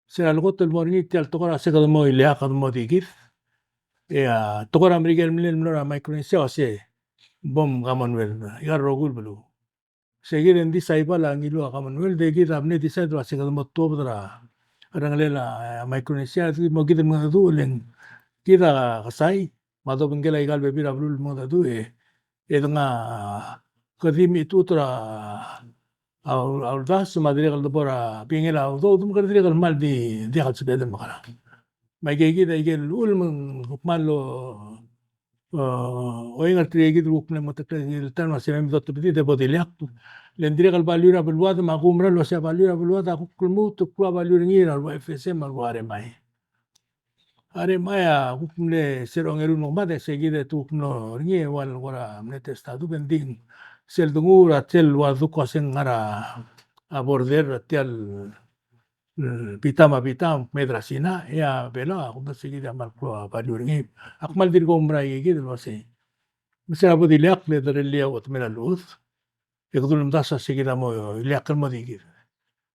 Se er a lekot el mo er ngii tia el tekoi er a se kede mo ileakl, kede mo di kid. E a tekoi er a Merikel el mle mlo er a Micronesia a se bom Commonwealth, ikal rokui el beluu. Se kid e ng di Saipan a ngiluu a Commonwealth, e kid a mle decide el uase kede mo tuobed er a ringelel a, e, Micronesia, e di mo kid el mengedecheduch, e le ng kid a kesai, me a dobengkel a ikal bebil er a beluu el mengedecheduch, e, e de ngar, kede di mechitechut er a, a, a uldasu, me a dirrek el debo er a bingel a udoud, me kede dirrek el kmal di, diak el sebeched el mekerang. Me aike kid a ikel uchul me ng kmal o, o, oingertir kid el kuk mle mengeteklel el taem el uase me dotebedii e bo di ileakl. Le ng dirrek el value er a beluad me a kumerang el uase a value er a beluad a kuk lmuut el klou a value er ngii er a ua F S M me a ua R M I. A R M I a kuk mle se er a ongeru el mekemad e se kid e te kuk mlo er ngii e ua le kora mle test a dub e ng di sel denguu er a sel ua duk a se ng ngar er a border er a tia el e, bita me a bita, me de er a Sina, e a Belau a kumdasu e kid a kmal klou a value er ngii. A kmal dirk oumera aike kid el uase. Me se er a bo di ileakl e de rellii a chuotemel a llechud. E kede ulemdasu a se kid a mo ileakl el mo di kid.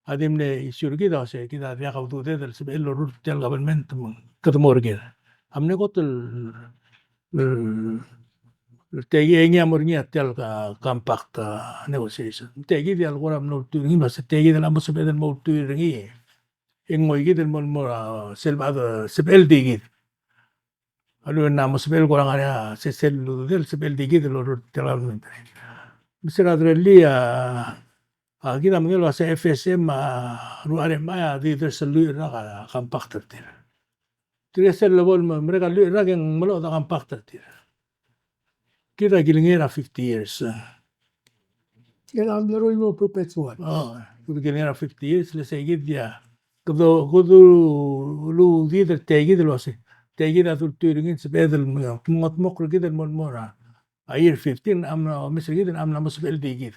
A di mle issue er kid a uase kid a diak a ududed el sebechel el loruul tia el government me ng kede mo er kid. A mle kot el el, el tia kid e ngii a mo er ngii a tia el ka-, compact, a, negotiation. Tia kid a le kora mlo ultuil er ngii, me se tia kid a le mo sebeched el mo ultuil er ngii. E ngoi kid el mo, mo, a, sel bad, a, sebechel di kid. A lechub e ng mo sebechel kora ngar er ngii a, se sel, sel sebechel di kid el loruul tia el government. Me se er a derellii a, a kid a medengei el uasei F S M a rua R M I a di dersel lluich el rak a compact er tir. Tirke sel lebo el me-, merek a lluich el rak e ng meloched a compact er tir. Kid a kilengei er a fifty years. Kid a mle ruul el mo perpetual. Oh, kid a kilengei er a fifty years, le sei kid a, kede, kede uluudid er tia kid el uasei. Tia kid a dultuil er ngii el sebeched el mo, mo ngetmokl er kid el mo, mo er a, a year fifty, a mla, omes er kid, a mla mo sebechel di kid.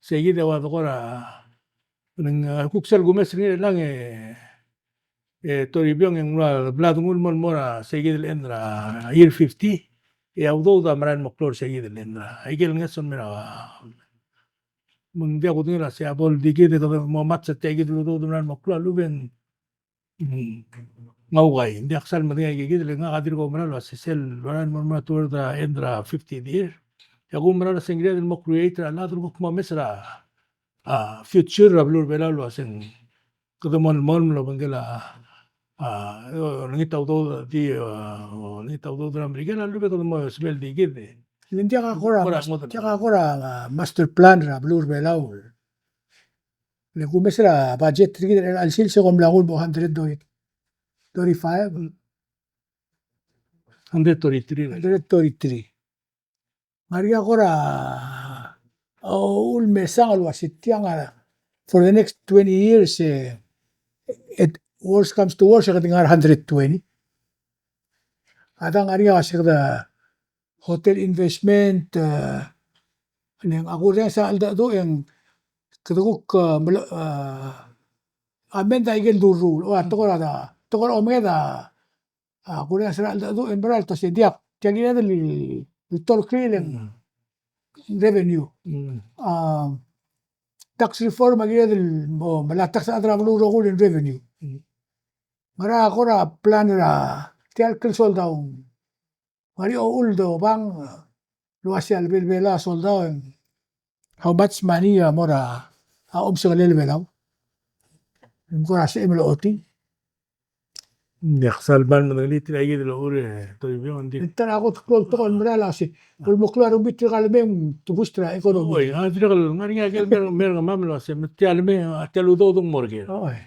Sei kid a ua de kora, ng, a, kuk sel kumes er ngii er chelechang e, e Toribiong e ng ua bla denguu el mo, mo er a sei kid el end er a year fifty, e a udoud a merael mo klou er sei kid el end er a. Aike el ngeso el mei er a, me ng diak kudengei el uasei a bo el di kid e kede mo match er tia kid el udoud el merael mo klou a lechub e ng Mm. Ng ua ukai, ng diak sal medengei aike kid, le ngak a dirk oumera el uasei sel, el uaisei el mo er a toward the end er a fiftieth year. E ak oumera el uasei ng kired el mo create er a chad el kuk mo omes er a, a, future er a beluu er a Belau el uasei ng kede mo melemolem el obengkel a, a, olengit a udoud, di, a, olengit a udoud er a Merikel a lechub e kede mo sebechel di kid. Le ng diak a kora, kora mas-, ngodech. Diak a kora, a, master plan er a beluu er a Belau. Le kumes er a budget er kid er a chelsel se kom mla kuk mo hundred thirty, thirty-five. Hundred thirty-three. Hundred thirty-three. Ng ngar er ngii a kora, o, uchul me sang el uasei tiang a, for the next twenty years, e, at worst comes to worst, e kede ngar er a hundred twenty. A dang ngar er ngii a uasei kede hotel investment, e, le ng a kurrenges a cheldecheduch e ng kede kuk, e, melo, e, amend a ikel duruul. O, a tekoi er a, tekoi er a omenged a, a kurrenges er a cheldecheduch e ng mera el uasei ng diak, tia kired el, el tolekeriil e ng revenue. Mm. A, tax reform a kired el mo, melai a tax er a rechad er a beluu el rokui el revenue. Mm. Ngera a kora plan er a tia el klou el soldau. Ng ngar er ngii a uchul el dobang, el uasei a level er a Belau a soldau e ng how much money a mo er a, a, omesengelel a Belau. Ng kora sebechem el ochotii. Ng diak sal kmal medengelii tirka kid el ochur e Toribiong, ng di. Ng ta er a kot el klou el tekoi el mera el uasei. Bo el mo klou a rengmiu tirka el mei e ng tebus er a economy. Oi, a dirrek el ngar er ngii a ikel mer, mer kemam el uasei, me tia el mei, a tia el udoud ng mo er ker. Oi.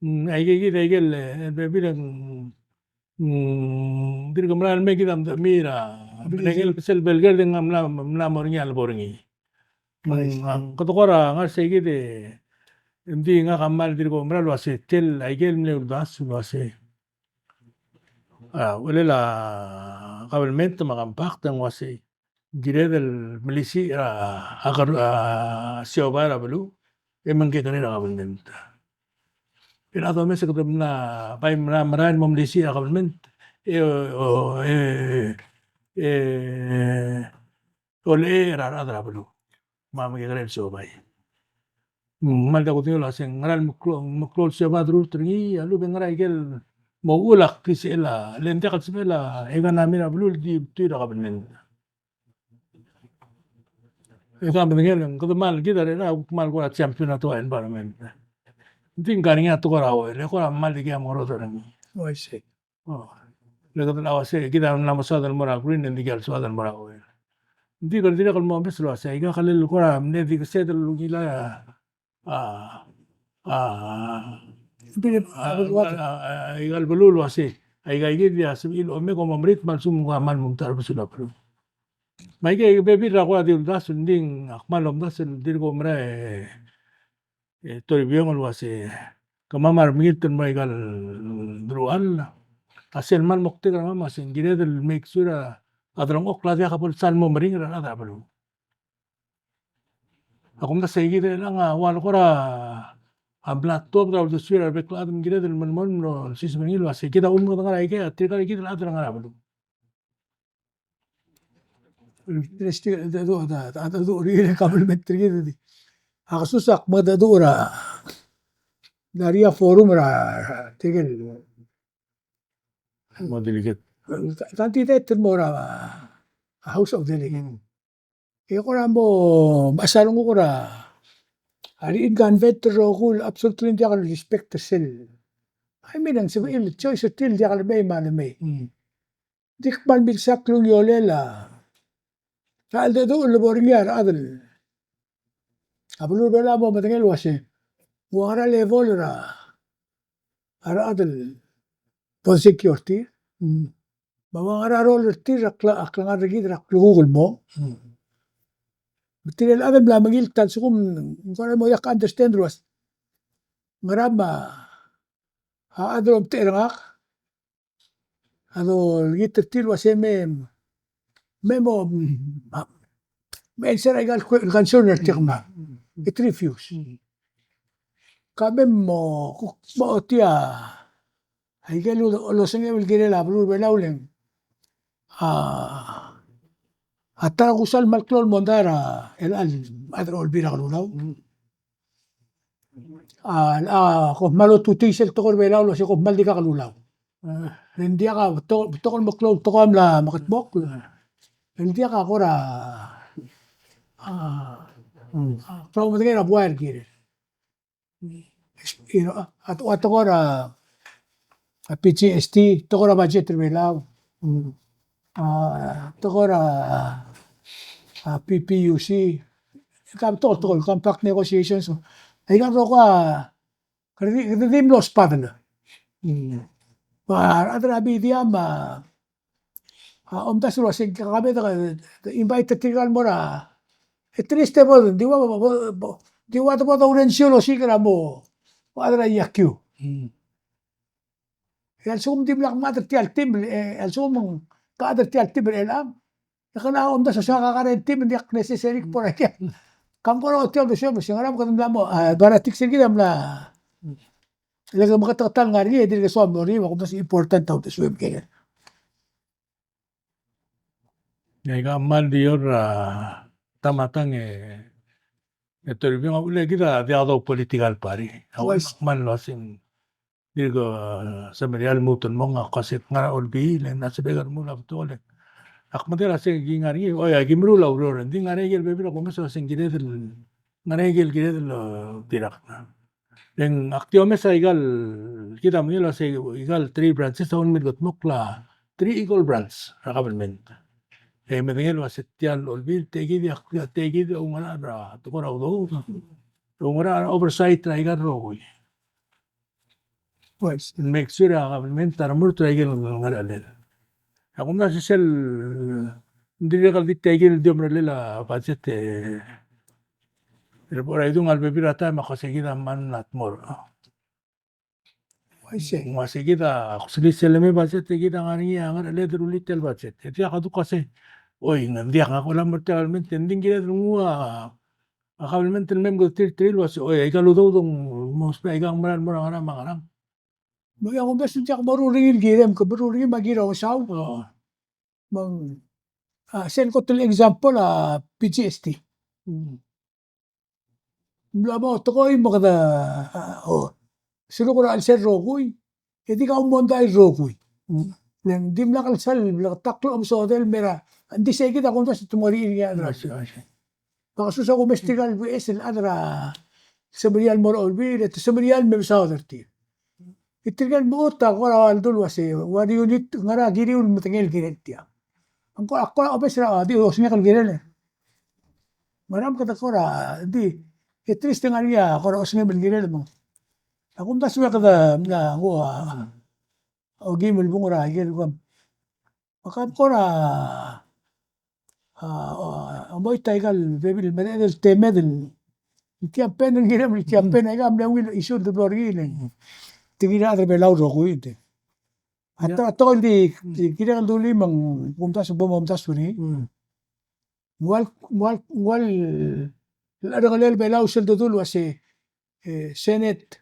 Mm, aike kid, aike el, e, bebil e ng, mm, dirk merael el mei kid a mdechemii er a, a, medengei el sel Belger e ng mla, mla mo er ngii a lebo er ngii. Mm, a, kede kora ngar sei kid e, ng di ngak a kmal dirk oumera el uasei tia el, aike el mle uldasu el uasei. A, uchelel a government me a compact e ng uasei kired el melisiich er a, a ker-, a, siobai er a beluu, e mengkekerei er a government. E a domes e kede mla, bai mla merael el mo melisiich er a government, e, o, e, e, olechei er a rechad er a beluu. Me a mekekerei el siobai. Mm, kmal diak kudengei el uasei ng ngera el meklou, meklou el siobai a dururt er ngii, a lechub e ng ngera ikel mo uchul a klisichel a, le ng diak el sebechel a economy er a beluu el di betuil er a government. E kede medengei el kede kmal kid a rechad a kmal kora champion er a tekoi er a environment. Ng di ng ngar er ngii a tekoi er a oil, e kora kmal dikea mengerodech er ngii. Oh, I see. Oh. Le kede uasei, kid a mla mo soad el mo er a green, e ng dikea el soad el mo er a oil. Ng di kede dirrek el mo omes el uasei, aika kid el kora mle di kesed el ungil a a, a, a, a, a, aika el beluu el uasei, aika kid a sebechir el omek e mo merit me a lsekum ng kmal mo metacherbesul a beluu. Me aike bebil er a kora di uldasu, ng di ak kmal omdasu el dirk oumera e, e Toribiong el uasei, kemam a remengilt el mo er aika el deruchall. A sel kmal moktek er kemam a sei ng kired el make sure a delengchokl a diak bo lsal mo meringel er a rechad er a beluu. A kumdasu e kid er chelechang a ua le kora a mla tuobed er a uldesuir a rebek el chad me ng kired el melemolem el olsiseb er ngii el uasei kid a uchul me kede ngar er a ikei a tirka kid el chad el ngar er a beluu. Interesting, a cheldecheduch, a cheldecheduch er a kabelment er kid. A kesus a kmo a cheldecheduch er a, ng ngar er ngii a forum er a tirke el mo delegate. Candidate el mo er a House of Delegate. Mm. E kora mo mechas a renguk er a, a re-incumbent el rokui el absolutely ng diak el respect er sel. I mean, ng sebechir el choice er tir el diak lemei me a lemei. Mm. Di kmal milsa klungiolel a, a cheldecheduch el lebo er ngii a rechad el, a beluu er a Belau a mo medengei el uase ng ua ngera level er a, a rechad el bo security. Mm. Me a ua ngera role er tir a kle-, a klengar er kid er a klukuk el mo. Mm. Me tirke el chad el mla mengilt a lsekum ng kora mo diak understand el uase ngera me a, a chad el omtechei er ngak a dolekoi er tir el uase me, me mo, me answer aika el que-, el concern er tir me it refuse. Ka me mo, mo ochotii a ikel ulosengem el kirel a beluu er a Belau el ng, a, a ta er a kusal me a klou el mondai er a chelecha el chad er a Olbiil er a Kelulau. A, a, kom kmal otutii sel tekoi er a Belau el uase kom kmal di kakelulau. E ng diak a betok, betok el meklou el tekoi a mla mekedmokl. E ng diak a kora, a, a, kora medengei er a buai el kirel. You know, a, a tekoi er a, a P G S T, tekoi er a budget er a Belau. A, tekoi er a, a P P U C, ka betok el tekoi, compact negotiations. Aika el rokui a, kede di, kede di mlo sbadel. Mm. Ba, a rechad er a media me a, a, omdasu el uase ng kemam e de, de invite er tirka el mo er a, e triste bo, di ua, bo, bo, di ua de bo doureor el osiik er a mo, a rechad er a E R Q. Mm. E a lsekum ng dimlak mad er tia el team, e a lsekum ng kechad er tia el team er chelechang, e kede omdasu el uase ngak a ngar er ngii el team, ng diak necessary el bo er a ikei. Kam kora ochotii a uldesuem el uase ngera me kede mla mo, a, politics er kid a mla, le ke meketeketang el ngar er ngii, e dirk soam el mo er ngii, me a kumdasu e important a uldesuem el kirel. Aika kmal di ua, a, ta me a tang e, e te review a uchul e kid a diak dou political party. A uchul me ak kmal uaseng dirk, a, semeriar el lmuut el mong, ak uase ng ngar er a Olbiil, e ng sebechek el remuul a betok el. Ak medengei el uase ng ngar er ngii, oi, aki meruul a ureor, e ng di ngar er ngii a ikel bebil a kumes el uase ng kired el, ngar er ngii a ikel kired el, a, dirrek. E ng ak di omes a ikal, kid a medengei el uase ikal three branches a ulemuchel el kldmokl a three equal branch er a government. E medengei el uase tia el Olbiil, tia kid a, tia kid a oungerachel er a tekoi er a udoud, oungerachel er a oversight er a ikal rokui. Make sure a government a remurt er a ikel ngerechelel. A kumdasu sel, ng dirrek el di tia ikel di omerellel a budget e, e bo er a idung a lebebil er a taem e ak uase kid a kmal mla dmor. Uaisei. Ng uase kid a, ak sel, sel me budget e kid a ngar er ngii a ngerechelel el rullii tia el budget. E diak a duk uase, oi, ng diak, ngak a mla mo er tia el government, e ng di ng kired el nguu a, a government el mei me kede tir, tir el uase, oi, aika el udoud a ng mo ousbech aika ng mera el mo er a ngerang me a ngerang. Me a kumdasu ng diak moruul er ngii el kirem, ke meruul er ngii me a kirel a osau. Me ng, a, sel kot el example a P G S T. Ng mla mo tekoi me kede, a, o, sel kora chelsel rokui, e di kau mondai el rokui. Le ng dimlak el sal, le ta klou a omesodel el mera, ng di sei kid a kumdasu te mo er ngii a chad er a Olbiil. Me a kesus a kumes tirka el beches el chad er a semeriar el mo er a Olbiil, e te semeriar el me mesaod er tir. E tirke el mechut a kora ua ledu el uase, ua di unit, ngera kiriu el medengei el kirel tia. Ng kora, kora omes er a, di osengek el kirel. Ngera me kede kora, di, e trist e ng ngar er ngii a kora osengem el kirel me. A kumdasu e kede, mla, nguu a, okeim el bung er a ikel kemam. Me kam kora, a, a, omoit a ikal bebil el mereched el temed el, el campaign el kirem el campaign, aika mle ungil issue el deblo er ngii el. Te kirel a rechad er a Belau el rokui, te. A ta, a tekoi el di, di kirek el dulii me ng kumdasu, bo momdasu er ngii. Ng ua, ng ua, ng ua el cherrengelel a Belau sel dedu el uase, e, Senate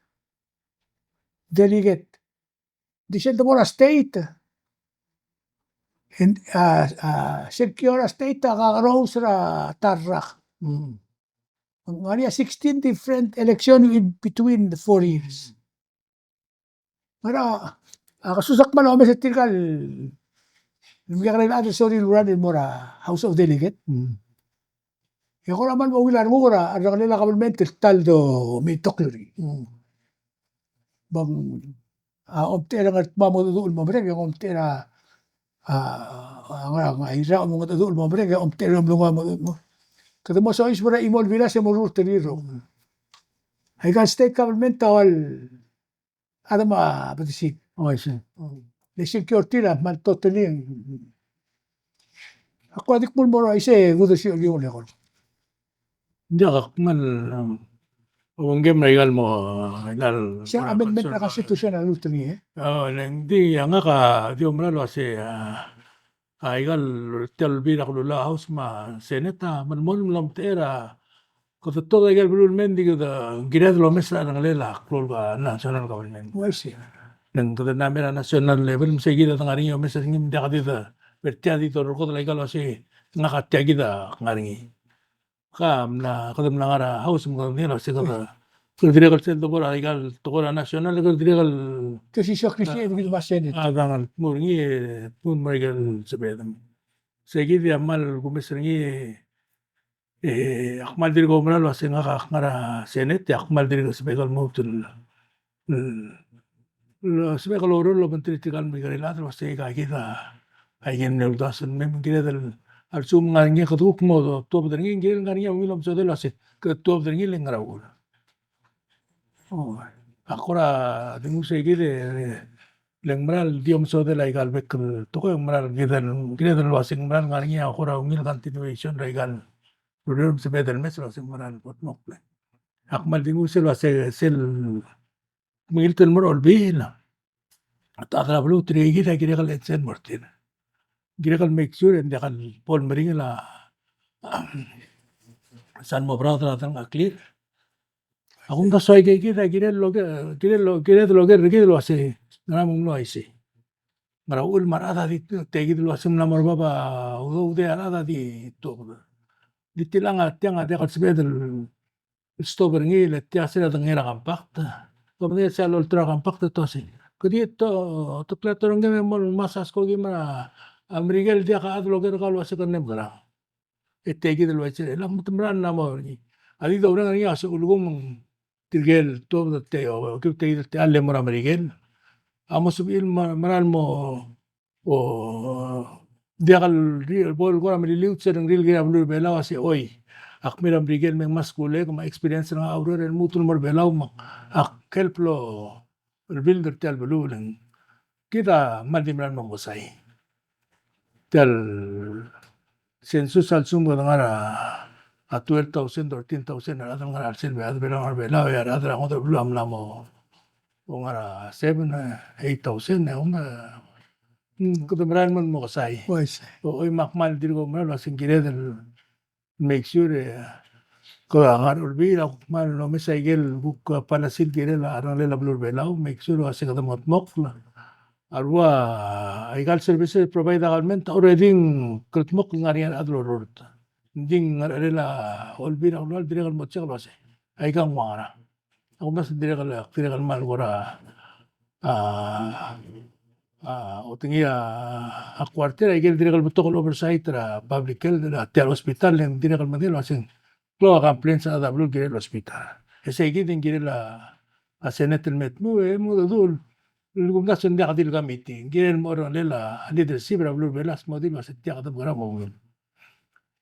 delegate. Di sel debo er a state, a, a, secure a state a kakerous er a ta el rak. Ng ngar er ngii a sixteen different election in between the four years. Ngera, a, kesus a kmal omes er tirka el, el mekekerei el chad el sorir el run el mo er a House of Delegate. E kora kmal mo ungil a renguk er a, a cherrengelel a government el ta el domeitokl er ngii. Me ng, a, omtechei er a Ngardmau a mo dmu el mo merek, e ng omtechei er a, a, a, a, a, irechar a omengedecheduch el mo merek e omtechei er a mlengua mo, mo. Kede mo soiseb er a chimo el bilas e mo rurt er ngii el rokui. Aika el state government a ua el chad me a bedesik. Oh, I see. Le security er a kmal totally. Ak kora di kmo el mo er a isei e kudesiich er ngii el eko. Ng diak a kmal, um, ongkem er a ikal mo, ikal. Sei a amendment er a constitution a lulterekokl, e? Oh, le ng di a ngak a di oumera el uasei, a, a ikal tia el bill er a kelulau a House me a Senate a melemolem el omtechei er a kede tuobed a ikal beluu el mei, ng di kede kired el omes er a delongelel a klou el national government. Oh, I see. Le ng kede mla mei er a national level, me sei kid a de ngar er ngii e omes er ngii, me ng diak di de, ber tia di dorekodel a ikal uasei ngak a tia kid a ngar er ngii. Ka mla, kede mla ngar er a House me kede mla er a se kede, kede dirrek el sel tekoi er a ikal tekoi er a national, kede dirrek el. Ke sisio klisiich e kede mo er a Senate. A dang el tmuu er ngii, e tmuu el mo er a ikal sebeched. Sei kid a kmal kumes er ngii, e ak kmal dirk oumera el uasei ngak a ngar er a Senate, e ak kmal dirk sebechek el lmuut el el sebechek el oureor el obengterir tirka el mle ikrel a chad el uasei aika kid a, aike el mle uldasu el mei me ng kired el, a lsekum ng ngar er ngii e kede kuk mo tuobed er ngii, ng kired el ngar er ngii a ungil omesodel el uasei kede tuobed er ngii le ngera uchul. Oh, a kora di nguu sei kid e, le ng mera el di omesodel aika el bek el tekoi, ng mera el kired el, kired el uasei ng mera el ngar er ngii a kora ungil continuation er aika el ureor me sebeched el mes el uasei ng mera el bo dmokl. Ak kmal di nguu sel uasei sel mengilt el mo er a Olbiil, a ta er a beluu, tirke kid a kirek el chance el mo er tir. Kirek el make sure e ng diak el bo lemeringel a, sel mo beraod er a delengcheklir. A kumdasu aike kid a kirel el oker, kirel el o-, kired el oker er kid el uasei ngera me ng mlo uaisei. Ngera uchul me a rechad a di, tia kid el uasei ng mla mo er bab a udoud e a rechad a di tuobed. Di tiang a, tiang a diak el sebeched el stop er ngii, le tia se er a dengei er a compact. Kom medengei se a lolterau er a compact e te uasei, ke di to, te klou a torengkem e mo ngmasech a skoki me a Merikel, diak a chad el oker er kau el uasei ke mle mekerang. E tia kid el uaisei, e lak metemera el mla mo er ngii. A di doureng er ngii a se ulekum tirke el tuobed el tia, o, tia kid el tia el mo er a Merikel a mo sebechir el me-, mera el mo o diak el ri-, bo el kora meliliuch er a rengrir el kirel a beluu er a Belau a se, oi, ak mei er a Merikel me ng mla skuul e me a experience er ngak a ureor e lmuut el mo er a Belau me ak help el rebuild er tia el beluu. Le ng kid a kmal di mera el mo mekesai. Tia el census a lsekum kede ngar er a twelve thousand, thirteen thousand a rechad el ngar er a chelsel a Belau, a rechad er a Belau, e a rechad er a ngodech el beluu a mla mo, o ngar er a seven, eight thousand, e ng, mm, kede mera el mo mekesai. Uaisei. O, oi, me ak kmal dirk oumera el uasei ng kired el make sure, e, ke ngar er a Olbiil a kuk kmal omes aike el kuk policy el kirel a delongelel a beluu er a Belau, make sure el uasei kede mo dmokl. A rua, aika el services el provide a government a already ng kldmokl el ngar er ngii a rechad el orurt. Ng di ng ngar er a Olbiil er a Kelulau el dirrek el mo check el uasei aika ng ua ngerang. A kumdasu e dirrek el, dirrek el kmal kora, a, a, otengii a, a quarter, aike el dirrek el betok el oversight er a public health er tia el hospital, le ng dirrek el medengei el uasei ng klou a complaints er a rechad er a beluu el kirel el hospital. E sei kid e ng kirel a, a Senate el me dmu, e mo dmu el, el kumdasu e ng diak di el committee, ng kirel el mo er a leadership er a beluu er a Belau el mo di el uasei tia kede mekerang e mo ungil.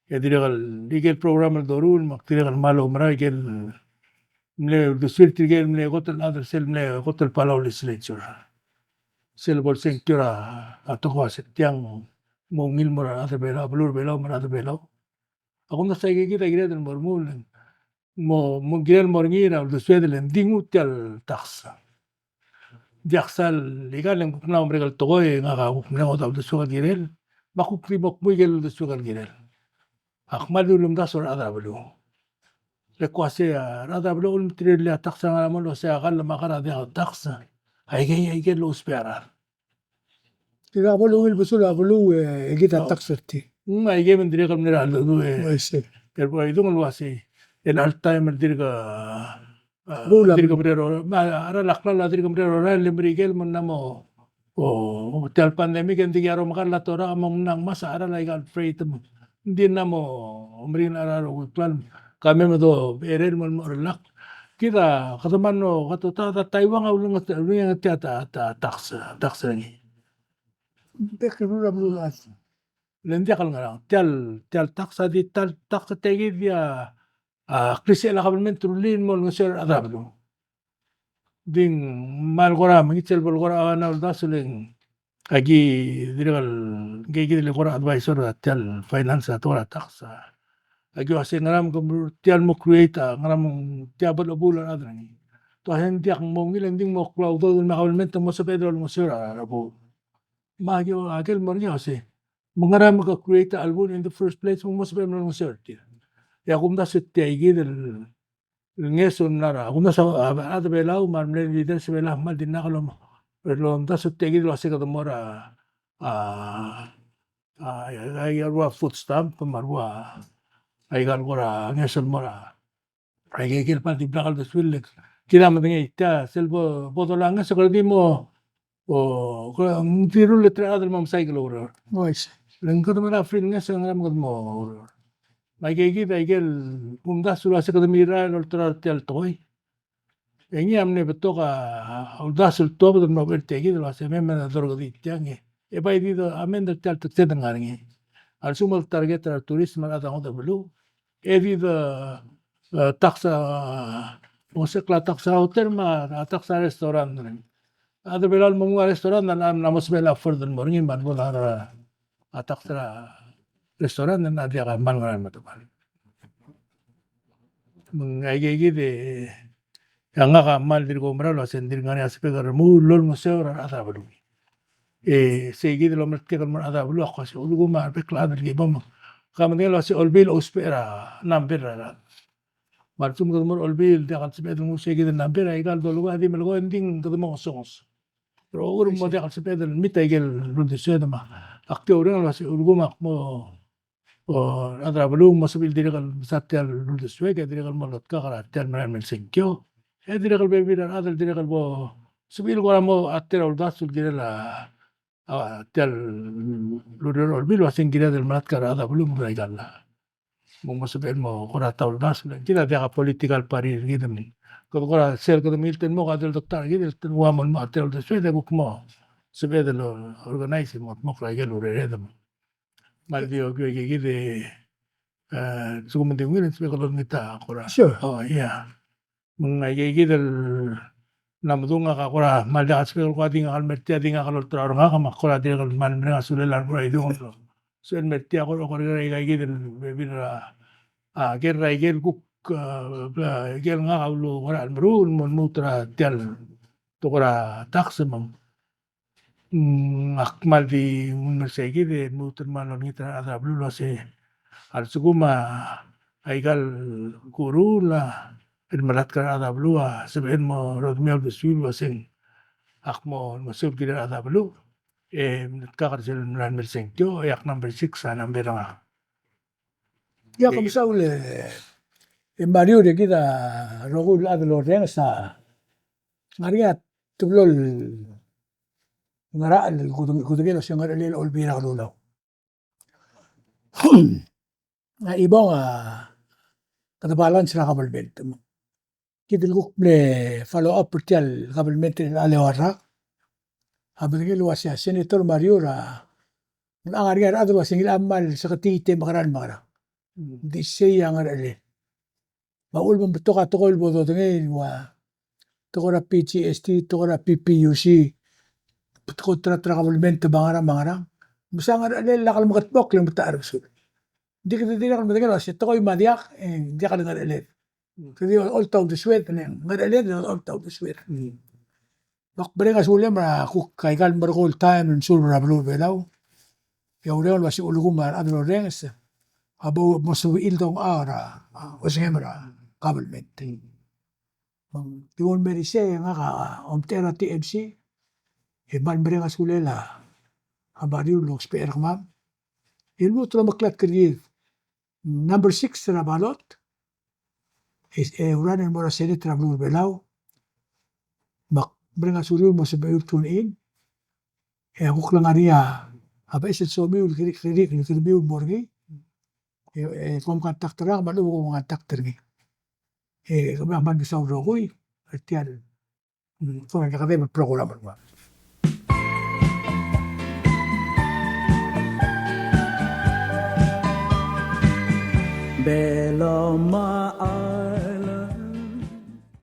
E dirrek el, ikel program el doruul, me ak dirrek el kmal oumera ikel mle uldesuir tirke el mle kot el chad er sel mle kot el Palau Legislature. Sel bo el sengkio er a, a tekoi a se tiang mo ungil mo er a rechad er a Belau, beluu er a Belau, mo er a rechad er a Belau. A kumdasu e aike kid a kired el mo remuul, mo, mo kirel el mo er ngii er a uldesued el ng di nguu tia el tax. Diak sal ikal e ng kuk mla mo merek el tekoi, ngak a kuk mle ngodech a uldesuek el kirel, me ak kuk di mo kmu ikel uldesuek el kirel. Ak kmal di ulemdasu er a rechad er a beluu. Le kuk uasei a rechad er a beluu a ulemeterir el tax er a ngar er a mong el uasei a kall me a kar a diak el tax. Aikei, aikei el ousbech a rechad. Tirka bo lungil besul a beluu e kid a tax er tir. Mm, aikei me ng dirrek el mle er a beluu e. Uaisei. El bo idung el uasei el all time el dirk a, a, dirk mle er a, me a cheral a klalo a dirk mle er a orael, le Merikel me ng mla mo, o, tia el pandemic e ng di ki a romekall a torak me ng mla ngmasech a cheral aika el freight me ng di mla mo meringel a cheral a rokui el klalo. Ka mei me dobecherei el mo, mo er a lak. Kid a, kede mla mo, kede ta, ta, Taiwan a ulengeseu, ulengeseu tia ta, ta, tax, tax er ngii. bek el rubak el chad. Le ng diak el ngerang. Tia el, tia el tax a di ta el tax a tia kid a, a klisichel a kabelment el rullii el mo olengeseu er a rechad er a beluu. Di ng kmal kora mengitel bo el kora a ngera el uldasu le ng aki dirrek el, ngii kid el kora advisor er tia el finance er a tekoi er a tax a, aki uase ngera me ke meruul tia el mo create a, ngera me ng tia bo el chebuul a rechad er ngii. Te uase ng diak mo ungil e ng di mo klou a udoud el mei a kabelment el mo sebeched el olengeseu er a rechad er a beluu. Me aki, aki el mo er ngii a uase me ngera me ke create a chelbuul in the first place, me ng mo sebeched el olengeseu er tir. E a kumdasu e tia kid el ngeso el mla er a, a kumdasu a, a, a rechad er a Belau me a remle leaders er a Belau a kmal di ngak el om, el omdasu e tia kid el uase kede mo er a, a, a, a, a rua food stamp me a rua aika el kora ngeso el mo er a, aike, aike el kmal di blak el uldesuir. Kid a medengei tia sel bo, bo dolai a ngeso e kede di mo, o, ko, ng di rullii a rechad el mo mesaik el oureor. Oi, se. Le ng kede mera free el ngeso e ngera me kede mo oureor. Me aike kid, aike el kumdasu el uase kede mirrael el olterau er tia el tekoi. E ngii a mle betok a uldasu el tuobed el mo er tia kid el uase me, me dorkedii tiang e. E bai di de amend er tia el tax el ngar er ngii. A lsekum el target er a tourism me a rechad er a ngodech el beluu. E di de, e, tax a, mo se kla tax a hotel me a tax a restaurant. A rechad er a Belau el mo menguiu a restaurant a mla mo sebechel a afford el mo er ngii me a lebo el ngar er a tax er a restaurant a diak a kmal ngar er a medal. Me ng aike kid e, e ngak a kmal dirk oumera el uase ng dirk ngar er ngii a sebechek el remuul el olengeseu er a rechad er a beluu. E sei kid el omeltkek el mo er a rechad er a beluu a kmo se ulekum a rebek el chad el ki bo me ke medengei el uase Olbiil a ousbech er a number er a rechad. Me a lsekum kede mo er a Olbiil e diak el sebeched el nguu sei kid el number, aika el dolekoi a di melekoi e ng di kede mo ngesonges. Rokui el mo diak el sebeched el meet aike el uldesued me ak di oureng el uase ulekum a kmo, o, a rechad er a beluu a mo sebechir el dirrek el mesa tia el uldesuek e dirrek el mo lotkak er tia el merael mei el sengkio. E dirrek el bebil er a rechad el dirrek el bo sebechir el kora mo a tela uldasu el kirel a, a, tia el ureor er a Olbiil el uase ng kired el melatk er a rechad er a beluu me aika el me ng mo sebechel el mo kora ta uldasu. Kid a diak a political party er kid me ng kede kora sel kede mengiltel el mo kede el dokta er kid el te ua mo el mo a tela uldesued e kuk mo sebeched el organize el mo dmokl er aike el urered me ng kmal di okiu aike kid e, e, lsekum ng di ungil e ng sebechek el olengit a kora. Sure. O, ia. Me ng aike kid el mla medung a kora kmal diak el sebechek el kora di ngak el mer tia, di ngak el olterau er ngak me a kora dirrek el kmal mereng a sulel a rechad er a Belau el sebechel el mer tia, kora, kora aike kid el bebil er a, a, ker er aike el kuk, a, aike el ngak a ulu kora el meruul el mo lmuut er tia el tekoi er a tax me ng Mm, ak kmal di nguu el mer sei kid e lmuut el kmal olengit er a rechad er a beluu el uase a lsekum a aika el kuruul a el melatk er a rechad er a beluu a sebechel mo rodmii a uldesuir el uase ng ak mo, mo olengeseu el kirel a rechad er a beluu e mletkak er sel merael mei el sengkio e ak number six a number er ngak. Ia, kom saul e Mario, e kid a rokui el chad el orrenges a ngar er ngii a teblo el ngerachel el kudengei, kudengei el uase ngerchelel a Olbiil er a Kelulau. A chimong a kede balance er a government. Kid el kuk mle follow up er tia el government er a chelecha el rak a bedengel el uase a Senator Mario er a, ng ngar er ngii a rechad el uase ngilai a kmal seketii e te mekerang el mekerang. Ng di sei a ngerchelel. Me a uchul me ng betok a tekoi el bo dodengei el ua tekoi er a P G S T, tekoi er a P P U C, tekoi er a, er a government me a ngerang me a ngerang. Me se a ngerchelel a lak el mekedmokl e ng metacherkesul. Ng di kede dirrek el medengei el uase tekoi me a diak, e ng diak el ngerchelel. Kede di olta uldesued, e ng ngerchelel e olta uldesued. Me ak mereng a sulem er a kuk aika el merekong el taem el ngosukl er a beluu er a Belau. E oureng el uase ulekum a rechad el orrenges a bo mo sebechir el dongchau er a, a, osengem er a government. Me ng di ungil el mer isei e ngak a omtechei er a T M C e kmal mereng a sulel a Mario el ousbech er kemam. E lmuut el omeklatk er kid number six er a ballot, e, e run el mo er a Senate er a beluu er a Belau. Me ak mereng a suliu el mo sebechir el tune in. E a kuk le ngar er ngii a beches el somiu el kirek, kirek, kirek el kiremiu el mo er ngii. E, e kom contact er ngak me a lechub e kom contact er ngii. E kemiu a kmal mesaul el rokui er tia el Mm, so, ngak a debo el program er ngak. Belomech a